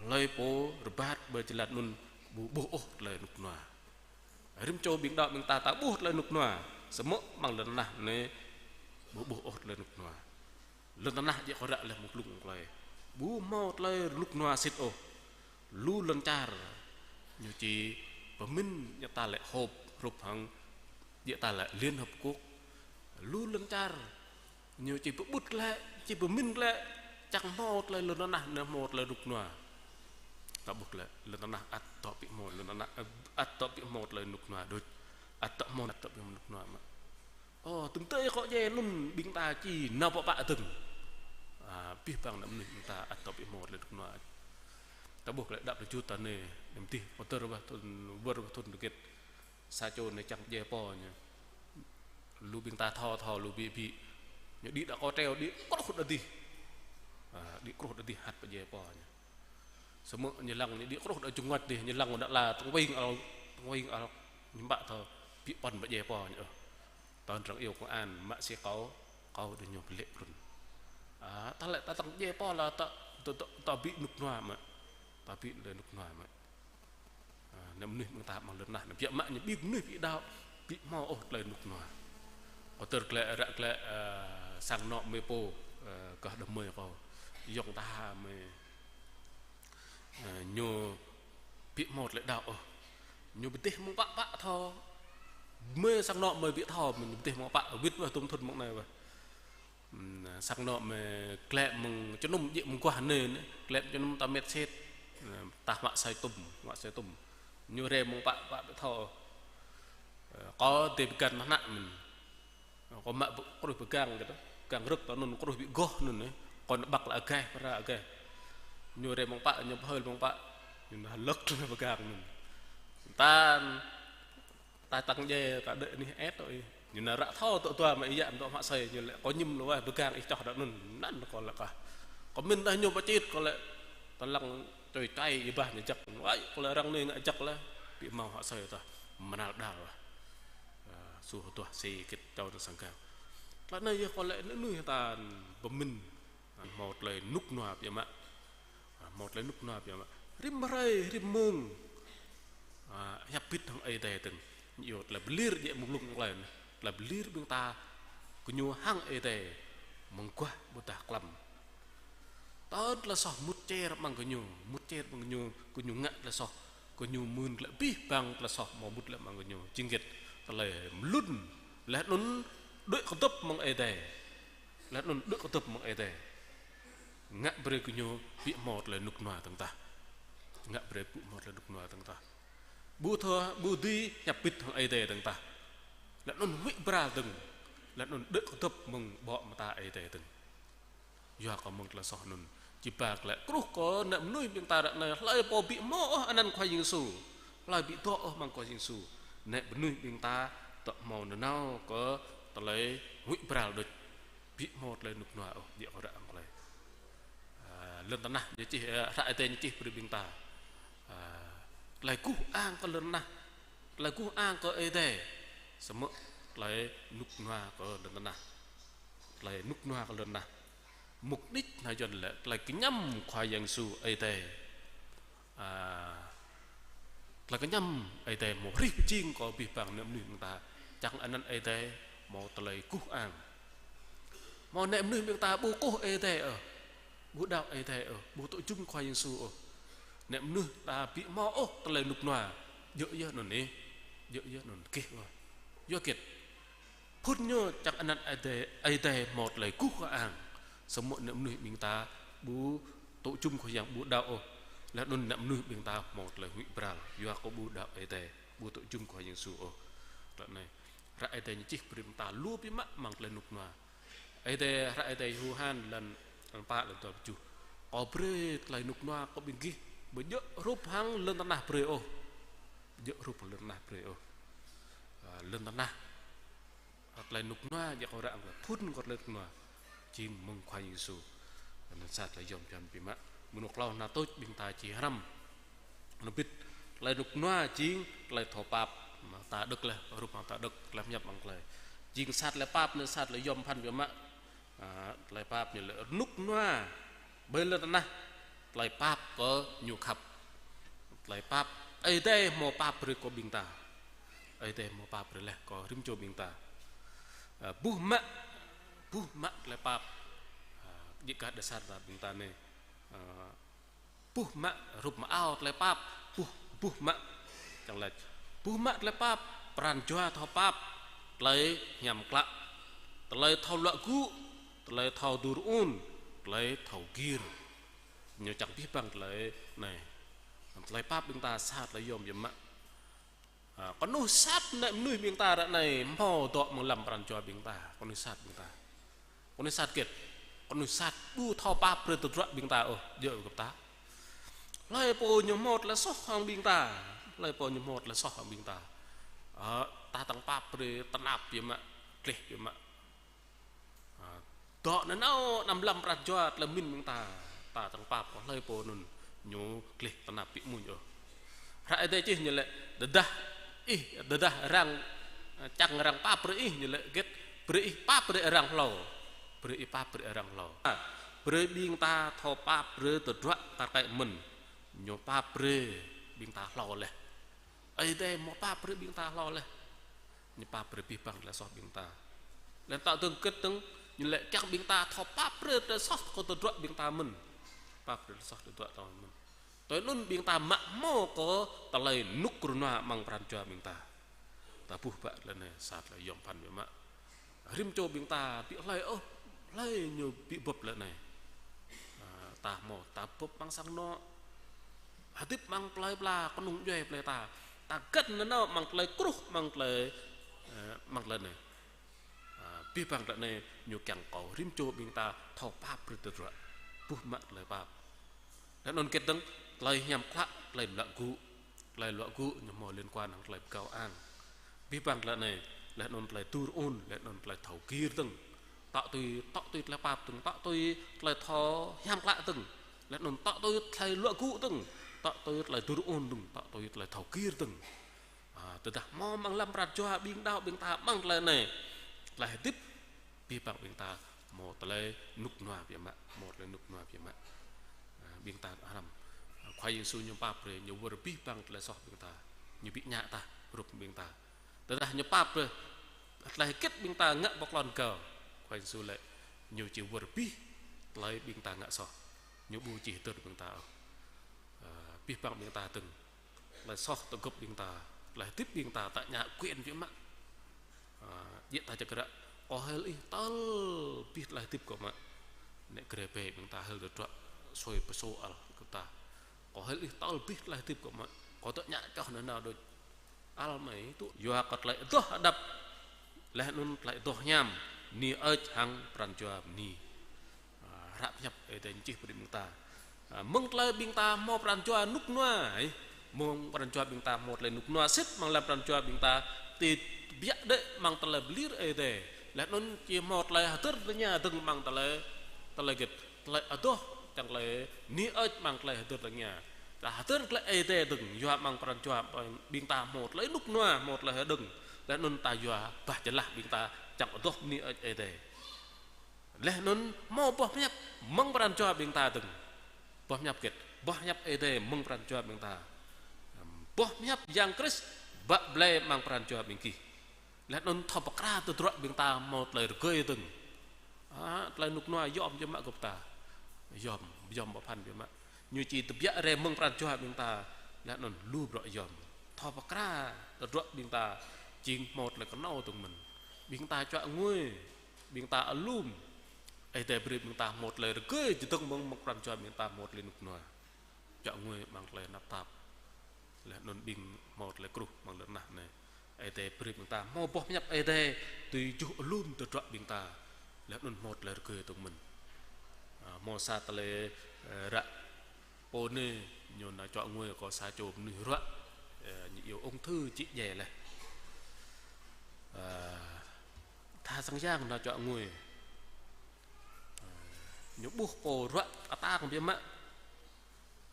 hlơi pô rơbat ƀơi jơlan anŭn ƀu ƀuh ôh tơlơi rơnŭk rơnua. Rĭm čô ƀing đaŏ ƀing ta ta ƀuh tơlơi rơnŭk rơnua, samơ̆ amăng lŏn tơnah anai ƀu ƀuh ôh tơlơi rơnŭk rơnua. Lŏn tơnah djơ̆ kơ ră laih mơ̆ng glông glai, ƀu hmâo tơlơi rơnŭk rơnua sĭt ôh. Lu lŏn čar ñu či pơmĭn djơ̆ ta lĕ hộp, hrup hăng djơ̆ ta lĕ Liên Hợp Quốc. Lu lŏn čar ñu či pơƀut glaĭ, či pơmĭn glaĭ, čang hmâo tơlơi lŏn tơnah anai hmâo tơlơi rơnŭk rơnua. Ta ƀuh glaĭ, lŏn tơnah ăt dŏ ƀu hmâo, lŏn tơnah ăt dŏ ƀu hmâo tơlơi rơnŭk rơnua đôč. Ăt dŏ hmâo, ăt dŏ ƀu hmâo rơnŭk rơnua mơ̆n. Ơ, tơm tơi kơ djai anŭn ƀing ta či nao pơpă dơ̆ng. Ơ, abih bang ană mơnuih ƀing ta ăt dŏ ƀu hmâo tơlơi rơnŭk rơnua. Ta ƀuh glaĭ đăp tơjuh ta anai, anăm dih, pơtơr ƀah thŭn, wơr ƀah thŭn tơgĕt. Sa čô anai čang djai pô ñu. Lu ƀing ta thâo thâo lu ƀiă ƀiă. Ñu đĭ đă kơ treo, đĭ kruh đă dih. Ơ, đĭ kruh đă dih hăt pơ djai pô ñu. Samơ̆ ñu lăng ñu đĭ kruh đă čơngăt dih, ñu lăng đă la tơwing ăl, tơwing ăl. Ñu ƀă thâo ƀiă păn pơ djai pô ñu. Tơl arăng iâu công an, mă si kâo, kâo đĭ ñu pơlĕ brŭn. Ơ, ta lĕ ta tơ̆ng djai pô la ta, ta, ta, ta ƀu rơnŭk rơnua mơ̆n. Ta ƀu tơlơi rơnŭk rơnua mơ̆n. Ơ, ană mơnuih ƀing ta amăng lŏn tơnah anai, biă mă ñu ƀing mơnuih ƀu đaŏ, ƀu hmâo ôh tơlơi rơnŭk rơnua. Kâo tơr glaĭ, ră glaĭ, ơ, sang anŏ mơi pô, ơ, gah đah mơi kâo. Yŏng ta mơi, ơ, ñu ƀu hmâo tơlơi đaŏ ôh. Ñu pơdih mơ̆ng pă pă thâo. Mơi sang anŏ mơi ƀu thâo, mơi pơdih mơ̆ng pă, wĭt ƀah tơm thŭn mơ̆ng anai ƀah. Ừm, sang anŏ mơi glaĭ mơ̆ng čơnŭm djơ̆ mơguah anai, glaĭ mơ̆ng čơnŭm ta met sĭt. Ơ, ta hmă asơi tŭm, hmă asơi tŭm. Ñu rai mơ̆ng pă, pă ƀu thâo. Ơ, kâo dêh pơgăn mơnă mơ̆n. Kâo mă pơ-, kruih pơgang kơ ta. Pơgang rơ̆k ta anŭn kruih ƀu goh anŭn, ơ. Kâo nao ƀăk lĕ agaih, pơra agaih. Ñu rai mơ̆ng pă, ñu pơhơi mơ̆ng pă. Ñu nao lơ̆k anŭn pơgang anŭn. Tan Ta tăng djai, ta đuaĭ anih ĕt tui. Ñu nao ră thâo tŏ dua mă ih yă dŏ hmă asơi, ñu laĭ kâo ñĭm lu wai pơgang ih čoh đă anŭn, anŭn kâo laĭ kah. Kâo mĭn tah ñu pơčit kâo laĭ, ta lăng čoi čai ih ƀah ñu jăk. Wai, kâo laĭ arăng anai ngă jăk laih, ƀu hmâo hmă asơi tah, mơnal đal laih. Ơ, suh tuah si kit čô nao sang gang. Tơlơi anai yơh kâo laĭ anŭn, anŭn ta pơmĭn. Hmâo tơlơi rơnŭk rơnua biă mă. Hmâo tơlơi rơnŭk rơnua biă mă. Rĭm hrơi, rĭm mông. Ơ, hiăp bit hăng Ơi Adai dơ̆ng. Ñu iâu tơlơi pơlir djơ̆ mơ̆ng glông glai anai. Tơlơi pơlir ƀing ta gơñu hăng Ơi Adai mơguah ƀôdah klăm. Tơl tơlơi soh mŭt čer amăng gơñu, mŭt čer amăng gơñu, gơñu ngă tơlơi soh, gơñu mưn glaĭ abih bang tơlơi soh hmâo mŭt glaĭ amăng gơñu. Jing hơget? Tơlơi mlŭn, laih anŭn đuaĭ kơdŏp mơ̆ng Ơi Adai. Laih anŭn đuaĭ kơdŏp mơ̆ng Ơi Adai. Ngă brơi gơñu ƀu hmâo tơlơi rơnŭk rơnua dơ̆ng tah. Ngă brơi ƀu hmâo tơlơi rơnŭk rơnua dơ̆ng tah. Ƀu thâo, ƀu dưi hiăp bit hăng Ơi Adai dơ̆ng tah. Laih anŭn huĭ bral dơ̆ng. Laih anŭn đuaĭ kơdŏp mơ̆ng ƀô̆ mơta Ơi Adai dơ̆ng. Yua kơ mơ̆ng tơlơi soh anŭn. Či ba glaĭ kruh kơ ană mơnuih ƀing ta ră anai, hlơi pô ƀu hmâo ôh anăn Khua Yang Yêsu. Hlơi ƀu dŏ ôh amăng Khua Yang Yêsu. Ană mơnuih ƀing ta dŏ hmâo nanao kơ tơlơi huĭ bral đôč. Ƀu hmâo tơlơi rơnŭk rơnua ôh, djơ̆ kơ ră anai. Ơ, lŏn tơnah ñu čih, ơ, hră Ơi Adai ñu čih brơi ƀing ta. Ơ, tơlơi guh ang kơ lŏn tơnah. Tơlơi guh ang kơ Ơi Adai. Samơ̆ tơlơi rơnŭk rơnua kơ lŏn tơnah. Tơlơi rơnŭk rơnua kơ lŏn tơnah. Mục đích anai yơh lĕ tơlơi kơñăm Khua Yang Yêsu Ơi Adai. Ơ, tơlơi kơñăm Ơi Adai hmâo hrih pơjing kơ abih bang ană mơnuih ƀing ta. Čang anăn Ơi Adai hmâo tơlơi guh ang. Hmâo ană mơnuih ƀing ta ƀu kơkuh Ơi Adai ôh. Ƀu đaŏ Ơi Adai ôh. Ƀu tŭ jum Khua Yang Yêsu ôh. Ană mơnuih ta ƀu hmâo ôh tơlơi rơnŭk rơnua. Djơ̆ yơh anŭn anai. Djơ̆ yơh anŭn gih ôh. Yua hơget? Phŭn ñu čang anăn Ơi Adai, Ơi Adai hmâo tơlơi guh kơ ang. Samơ̆ ană mơnuih ƀing ta ƀu tŭ jum Khua Yang, ƀu đaŏ ôh. Laih anŭn ană mơnuih ƀing ta hmâo tơlơi huĭ bral. Yua kơ ƀu đaŏ Ơi Adai, ƀu tŭ jum Khua Yang Yêsu ôh. Tơlơi anai. Hră Ơi Adai ñu čih brơi ƀing ta lu biă mă amăng tơlơi rơnŭk rơnua. Ơi Adai, hră Ơi Adai Yôhan lăn, lăn pă lăn dua pluh tơjuh. Kâo brơi tơlơi rơnŭk rơnua kơ ƀing gih. Ƀu djơ̆ hrup hăng lŏn tơnah brơi ôh. Ƀu djơ̆ hrup lŏn tơnah brơi ôh. Ơ, lŏn tơnah, ơ, tơlơi rơnŭk rơnua, djơ̆ kâo ră kơ phŭn kơ tơlơi rơnŭk rơnua. Jing mơ̆ng Khua Yang Yêsu. Anŭn sa tơlơi yôm pơphan biă mă. Mơnŭk hlâo anŭn tuč ƀing ta či hrăm. Anŭn bĭt tơlơi rơnŭk rơnua jing tơlơi thâo pap. Mă ta đŏk laih, hrup mă ta đŏk laih hiăp mơ̆ng tơlơi. Jing sa tơlơi pap anŭn sa tơlơi yôm pơphan biă mă. Ơ, tơlơi pap ñu lĕ rơnŭk rơnua ƀơi lŏn tơnah, tơlơi pap kơ ñu khăp. Tơlơi pap, Ơi Adai hmâo pap brơi kơ ƀing ta. Ơi Adai hmâo pap brơi laih kơ rĭm čô ƀing ta. Ơ, buh mă, buh mă tơlơi pap. Ơ, djơ̆ gah đa sa ta ƀing ta anai. Ơ, buh mă, hrup mơao tơlơi pap, buh, buh mă. Čang laĭ, buh mă tơlơi pap, pran jua thâo pap, tơlơi hiam klă, tơlơi thâo luă gŭ, tơlơi thâo dŭr un, tơlơi thâo gir. Ñu čang abih bang tơlơi anai. Tơlơi pap ƀing ta sa tơlơi yôm biă mă. Ơ, kơnuih sat anai mơnuih ƀing ta ră anai hmâo dŏ amăng lăm pran jua ƀing ta, kơnuih sat ƀing ta. Kơnuih sat hơget? Kơnuih sat ƀu thâo pap brơi tơdruă ƀing ta ôh, djơ̆ kơ ta. Hlơi pô ñu hmâo tơlơi soh hăng ƀing ta, hlơi pô ñu hmâo tơlơi soh hăng ƀing ta. Ơ, ta tơ̆ng pap brơi tơnap biă mă, gleh biă mă. Ơ, dŏ nanao amăng lăm pran jua tơlơi pơmĭn ƀing ta, ta tơ̆ng pap kơ hlơi pô anŭn ñu gleh tơnap biă mơ̆n ôh. Hră Ơi Adai čih ñu lĕ, tơdah ih, tơdah arăng, ơ, čang arăng pap brơi ih, ñu lĕ hơget, brơi ih pap brơi arăng hlâo. Brơi ih pap brơi arăng hlâo. Brơi ƀing ta thâo pap brơi tơdruă kar kaĭ mơ̆n. Ñu pap brơi ƀing ta hlâo laih. Ơi Adai hmâo pap brơi ƀing ta hlâo laih. Ñu pap brơi abih bang tơlơi soh ƀing ta. Laih anŭn tơ̆ng hơget dơ̆ng, ñu lĕ kiăng ƀing ta thâo pap brơi tơlơi soh kơ tơdruă ƀing ta mơ̆n. Pap brơi tơlơi soh tơdruă ta mơ̆n. Tui anŭn ƀing ta mă hmâo kơ tơlơi rơnŭk rơnua amăng pran jua ƀing ta. Ta buh bă tơlơi anai sa tơlơi yôm pơphan biă mă. Rĭm čô ƀing ta ƀu hlơi ôh, hlơi ñu ƀu bưp tơlơi anai. Ơ, ta hmâo, ta bưp amăng sang anô̆. Hơdip amăng plơi pla, kơnung djuai plơi ta. Ta găn nanao amăng tơlơi kruh, amăng tơlơi, ơ, amăng tơlơi anai. Ơ, abih bang tơlơi anai ñu kiăng kơ rĭm čô ƀing ta thâo pap brơi tơdruă. Buh mă tơlơi pap. Laih anŭn hơget dơ̆ng, tơlơi hiam klă, tơlơi luă gŭ. Tơlơi luă gŭ ñu hmâo liên quan hăng tơlơi pơgao ang. Abih bang tơlơi anai, laih anŭn tơlơi dŭr un, laih anŭn tơlơi thâo gir dơ̆ng. Tŏ tui, tŏ tui tơlơi pap dơ̆ng, tŏ tui tơlơi thâo hiam klă dơ̆ng. Laih anŭn tŏ tui tơlơi luă gŭ dơ̆ng, tŏ tui tơlơi dŭr un dơ̆ng, tŏ tui tơlơi thâo gir dơ̆ng. Ơ, tơdah hmâo amăng lăm pran jua ƀing đaŏ ƀing ta amăng tơlơi anai. Tơlơi hơdip abih bang ƀing ta hmâo tơlơi rơnŭk rơnua biă mă, hmâo tơlơi rơnŭk rơnua biă mă. Ơ, ƀing ta hrăm. Ơ, Khua Yang Yêsu ñu pap brơi, ñu wơr abih bang tơlơi soh ƀing ta. Ñu ƀu ñă tah hrup ƀing ta. Tơdah ñu pap brơi, tơlơi hơget ƀing ta ngă pơklŏn rơgao. Khua Yang Yêsu lĕ, ñu či wơr abih tơlơi ƀing ta ngă soh. Ñu ƀu či hơdơr ƀing ta ôh. Ơ, abih bang ƀing ta dơ̆ng. Tơlơi soh tơgŭp ƀing ta, tơlơi hơdip ƀing ta, ta ñă quyền biă mă. Ơ, djơ̆ ta čơkă ră, kâo hil ih tơl abih tơlơi hơdip kâo mă. Nĕ grê bê ƀing ta hil tơdruă sui pơsô ăl kơ ta. Kâo hil ih tơl abih tơlơi hơdip kâo mă. Kâo tơña čoh nanao đôč. Ăl mơ̆ ih tŭ. Yua kơ tơlơi adoh hơđăp. Laih anŭn tơlơi adoh hiam. Bơni hơơč hăng pran jua bơni. Ơ, hră pơhiăp Ơi Adai ñu čih brơi ƀing ta. Ơ, mơ̆ng tơlơi ƀing ta hmâo pran jua rơnŭk rơnua, ơ. Mơ̆ng pran jua ƀing ta hmâo tơlơi rơnŭk rơnua sĭt, amăng lăm pran jua ƀing ta či tơbiă đĕ amăng tơlơi pơlir Ơi Adai. Laih anŭn či hmâo tơlơi hơdơr tơña dơ̆ng amăng tơlơi, tơlơi hơget, tơlơi adoh, čang tơlơi bơni hơơč amăng tơlơi hơdơr tơña. Ta hơdơr tơlơi Ơi Adai dơ̆ng, yua amăng pran jua ƀing ta hmâo tơlơi rơnŭk rơnua, hmâo tơlơi hơđơ̆ng. Laih anŭn ta yua bah jơlah ƀing ta čang adoh bơni hơơč Ơi Adai. Laih anŭn hmâo boh pơhiăp mơ̆ng pran jua ƀing ta dơ̆ng. Boh pơhiăp hơget? Boh pơhiăp Ơi Adai mơ̆ng pran jua ƀing ta. Boh pơhiăp Yang Krist bă blai amăng pran jua ƀing gih. Laih anŭn thâo pơkra tơdruă ƀing ta hmâo tơlơi rơgơi dơ̆ng. Ơ, tơlơi rơnŭk rơnua yôm biă mă gơ̆p ta. Yôm, yôm pơphan biă mă. Ñu či tơbiă rai mơ̆ng pran jua ƀing ta. Laih anŭn lu bruă yôm. Thâo pơkra tơdruă ƀing ta jing hmâo tơlơi kơnâo dơ̆ng mơ̆n. Ƀing ta čuă ngui, ƀing ta alum. Ơi Adai brơi ƀing ta hmâo tơlơi rơgơi čơdơ̆ng mơ̆ng, mơ̆ng pran jua ƀing ta hmâo tơlơi rơnŭk rơnua. Čuă ngui amăng tơlơi tơnap tap. Laih anŭn ƀing hmâo tơlơi kruh amăng lŏn tơnah anai. Ơi Adai brơi ƀing ta hmâo boh pơhiăp Ơi Adai tui juh alum tơdruă ƀing ta. Laih anŭn hmâo tơlơi rơgơi dơ̆ng mơ̆n. Ơ, hmâo sa tơlơi, ơ, ră Pô anai, ñu nao čuă ngui kơ sa čô mơnuih ruă, ơ, ñu iâu ung thư čĭ djai laih. Ơ, tha sang yang nao čuă ngui. Ơ, ñu ƀuh pô ruă atang biă mă.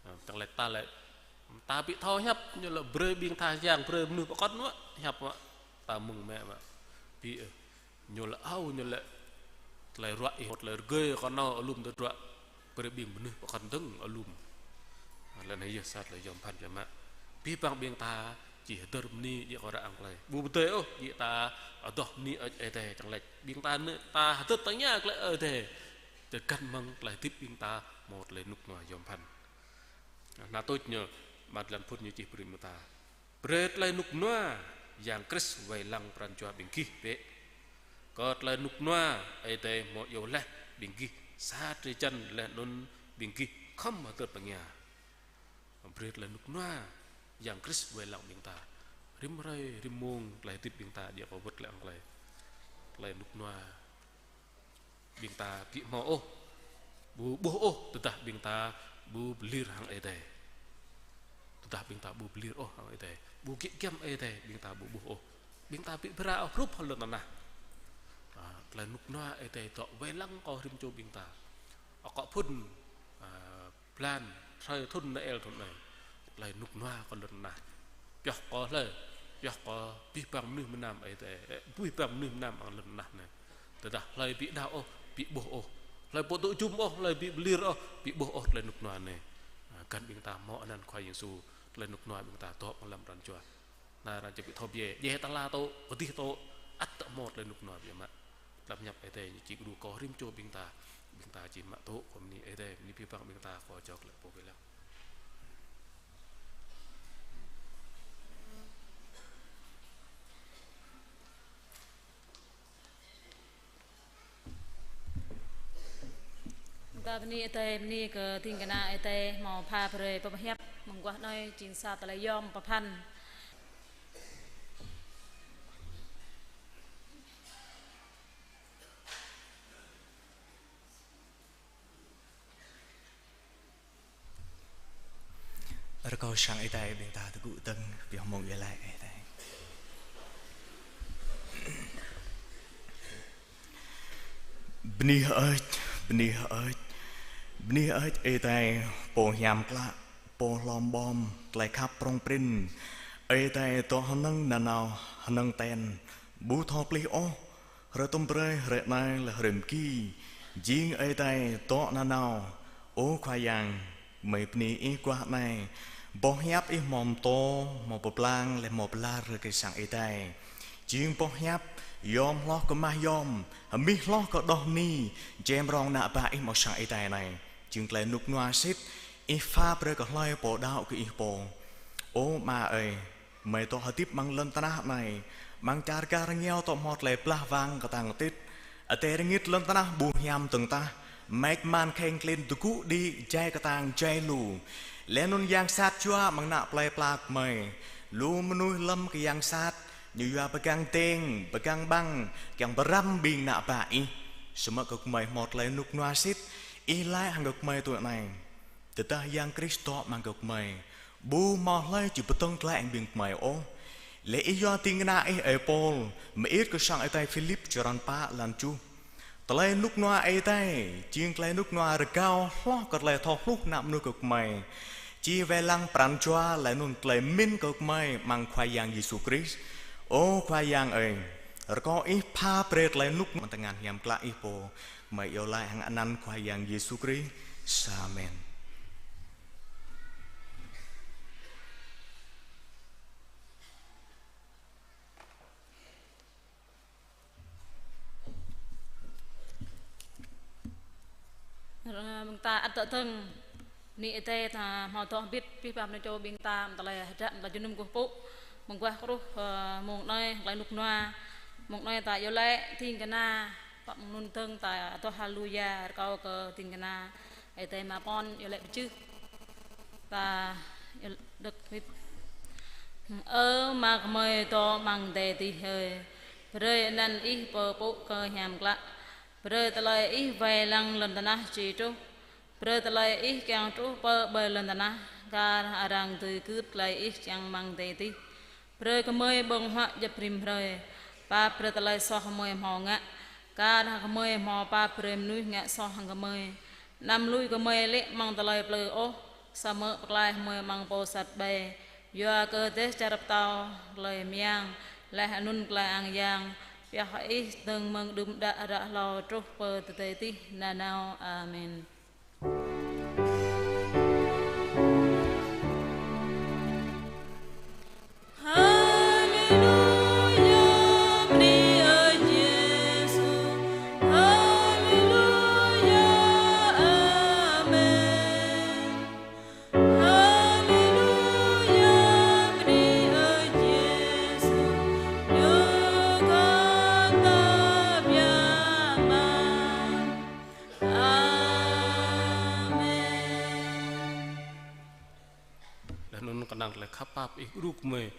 Ơ, tơlơi ta lĕ, ta ƀu thâo hiăp, ñu lĕ brơi ƀing tha sang yang, brơi mơnuih pơkŏn mă, hiăp mă, ta mơ̆ng mĕ mă. Ƀu, ơ, ñu lĕ ao, ñu lĕ tơlơi ruă ih, tơlơi rơgơi kơ nao alum tơdruă, brơi ƀing mơnuih pơkŏn dơ̆ng alum. Lĕ anai yơh sa tơlơi yom pơphan biă mă. Abih bang ƀing ta či hơdơr bơni djơ̆ kơ arăng tơlơi. Ƀu pơdơi ôh, djơ̆ ta adoh bơni Ơi Adai čang lač. Ƀing ta anai, ta hơdơr tơña tơlơi Ơi Adai. Tơgăn mơ̆ng tơlơi hơdip ƀing ta hmâo tơlơi rơnŭk rơnua yom pơphan. Anŭn tuč ñu, mơ̆ng lăm phŭn ñu čih brơi mơ̆ ta. Brơi tơlơi rơnŭk rơnua Yang Krist wai lăng pran jua ƀing gih bĕ. Kơ tơlơi rơnŭk rơnua Ơi Adai hmâo iâu laih ƀing gih sa drơi jăn laih anŭn ƀing gih khŏm hơdơr tơña. Brơi tơlơi rơnŭk rơnua Yang Krist wai lăng ƀing ta. Rĭm hrơi, rĭm mông, tơlơi hơdip ƀing ta djơ̆ kơ wơ̆t lĕ ang tơlơi. Tơlơi rơnŭk rơnua ƀing ta ƀu hmâo ôh, ƀu ƀuh ôh, tơdah ƀing ta ƀu pơlir hăng Ơi Adai. Tơdah ƀing ta ƀu pơlir ôh hăng Ơi Adai, ƀu gĭt giăm Ơi Adai, ƀing ta ƀu ƀuh ôh. Ƀing ta ƀu pơra ôh hrup hăng lŏn tơnah. Ơ, tơlơi rơnŭk rơnua Ơi Adai dŏ wai lăng kơ rĭm čô ƀing ta. Akŏ phŭn, ơ, blan, hrơi thŭn anai, el thŭn anai. Tơlơi rơnŭk rơnua kơ lŏn tơnah. Pioh kơ hlơi, pioh kơ abih bang mơnuih mơnam Ơi Adai, ơ, abih bang mơnuih mơnam amăng lŏn tơnah anai. Tơdah hlơi ƀu đaŏ ôh, ƀu ƀuh ôh. Hlơi ƀu dŏ jum ôh, hlơi ƀu pơlir ôh, ƀu ƀuh ôh tơlơi rơnŭk rơnua anai. Ơ, găn ƀing ta hmâo anăn Khua Yang Yêsu, tơlơi rơnŭk rơnua ƀing ta dŏ amăng lăm pran jua. Anai arăng či ƀu thâo biă, djai tơla tŏ, pơdih tŏ, ăt tŏ hmâo tơlơi rơnŭk rơnua biă mă. Tlam ñăp Ơi Adai ñu či gru kơ rĭm čô ƀing ta, ƀing ta či mă tŏ kơ bơni Ơi Adai, bơni abih bang ƀing ta kơ jao tơlơi pô wai lăng. Ta bơni Ơi Adai, bơni kơ ding kơna Ơi Adai hmâo pha brơi pơhiăp mơguah anai jing sa tơlơi yom pơphan. Rơkâo sang Ơi Adai ƀing ta tơgŭ dơ̆ng pioh mông iâu laĭ Ơi Adai. Bơni hơơč, bơni hơơč, bơni hơơč Ơi Adai, Pô hiam klă, Pô hlom ƀom, tơlơi khăp prŏng prin. Ơi Adai dŏ hơnơ̆ng nanao, hơnơ̆ng ten, ƀu thâo plih ôh, hrơi tơm brơi, hrơi anai, lĕ hrơi mơki, jing Ơi Adai dŏ nanao. Ơ Khua Yang, gơmơi bơni Ih guah anai, boh hiăp Ih hmâo pơtô, hmâo pơblang, lĕ hmâo pơlar kơ sang Ơi Adai. Jing boh hiăp yom hloh kơmah yom, hơmih hloh kơ adoh bơni, jĕ mơ̆ng rŏng ană bă Ih mơ̆ng sang Ơi Adai anai. Jing tơlơi rơnŭk rơnua sĭt, Ih pha brơi kơ hlơi pô đaŏ kơ Ih pô. Ơ Ama ơi, gơmơi dŏ hơdip amăng lŏn tơnah anai, amăng čar gah rơngiao dŏ hmâo tơlơi blah wang kơtang kơtit. Adai rơngit lŏn tơnah ƀu hiam dơ̆ng tah, mĕč man kheng klin tơgŭ đĭ, jai kơtang jai lu. Laih anŭn yang sat jua amăng ană plei pla gơmơi. Lu mơnuih lơ̆m kơ yang sat, ñu yua pơgang deng, pơgang ƀăng, kiăng pơrăm ƀing ană bă Ih. Samơ̆ kơ gơmơi hmâo tơlơi rơnŭk rơnua sĭt, Ih laĭ hăng kơ gơmơi tui anai. Tơdah Yang Krist dŏ amăng kơ gơmơi, ƀu hmâo hlơi či pơdơ̆ng glaĭ hăng ƀing gơmơi ôh. Lĕ Ih yua ding kơna Ih ơi Pôl, mơit kơ sang Ơi Adai Philip črăn pă lan tơjuh. Tơlơi rơnŭk rơnua Ơi Adai, jing tơlơi rơnŭk rơnua rơgao hloh kơ tơlơi thâo hluh ană mơnuih kơ gơmơi. Či wai lăng pran jua laih anŭn tơlơi pơmĭn kơ gơmơi amăng Khua Yang Yêsu Krist. Ơ Khua Yang ơi, rơkâo Ih pha brơi tơlơi rơnŭk rơnua amăng tơngan hiam klă Ih pô. Gơmơi iâu laĭ hăng anăn Khua Yang Yêsu Krist. Amen. Ơ, ƀing ta ăt dŏ dơ̆ng, bơni Ơi Adai ta hmâo dŏ hơbĭt, abih bang mơnuih čô ƀing ta, amăng tơlơi hơdră, amăng tơlơi jơnum kơkuh pơpŭ, mơguah kơruh, ơ, mông anai, tơlơi rơnŭk rơnua, mông anai ta iâu laĭ, ding kơna, pă mơ̆ng anŭn dơ̆ng ta adoh haleluya, rơkâo kơ ding kơna, Ơi Adai mă pơkŏn, iâu laĭ pơjưh. Ta iâu đŏk hơbĭt. Ơ Ama gơmơi dŏ amăng adai adih hơi. Brơi anăn Ih pơpŭ kơ hiam klă. Brơi tơlơi Ih wai lăng lŏn tơnah či truh. Brơi tơlơi Ih kiăng truh pơ ƀơi lŏn tơnah, kar hăng arăng dưi gưt tơlơi Ih kiăng amăng adai adih. Brơi gơmơi ƀơ̆ng huă djŏp rĭm hrơi. Pap brơi tơlơi soh gơmơi hmâo ngă, kar hăng gơmơi hmâo pap brơi mơnuih ngă soh hăng gơmơi. Anăm lui gơmơi lê̆ amăng tơlơi plư ôh, samơ̆ pơklaih gơmơi amăng pô sat ƀai. Yua kơ dêh čar pơtao, tơlơi mơyang, laih anŭn tơlơi ang yang, pioh Ih dơ̆ng mơ̆ng đưm đă ră hlâo truh pơ tơdơi adih nanao. Amen. Haleluya, bơni ơi Yêsu. Haleluya, amen. Haleluya, bơni ơi Yêsu. Yua kơ ta biă mă. Amen. Laih anŭn kơnang tơlơi khăp pap Ih gru gơmơi,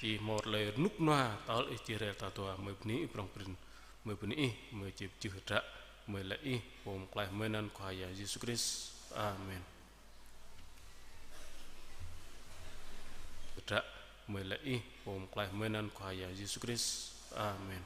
či hmâo tơlơi rơnŭk rơnua, tơl Ih či rai ta dua, gơmơi bơni Ih prŏng prin, gơmơi bơni Ih, gơmơi či pơjưh hơdră, gơmơi laĭ Ih, Pô Pơklaih gơmơi anăn Khua Yang Yêsu Krist. Amen. Hơdră, gơmơi laĭ Ih, Pô Pơklaih gơmơi anăn Khua Yang Yêsu Krist. Amen.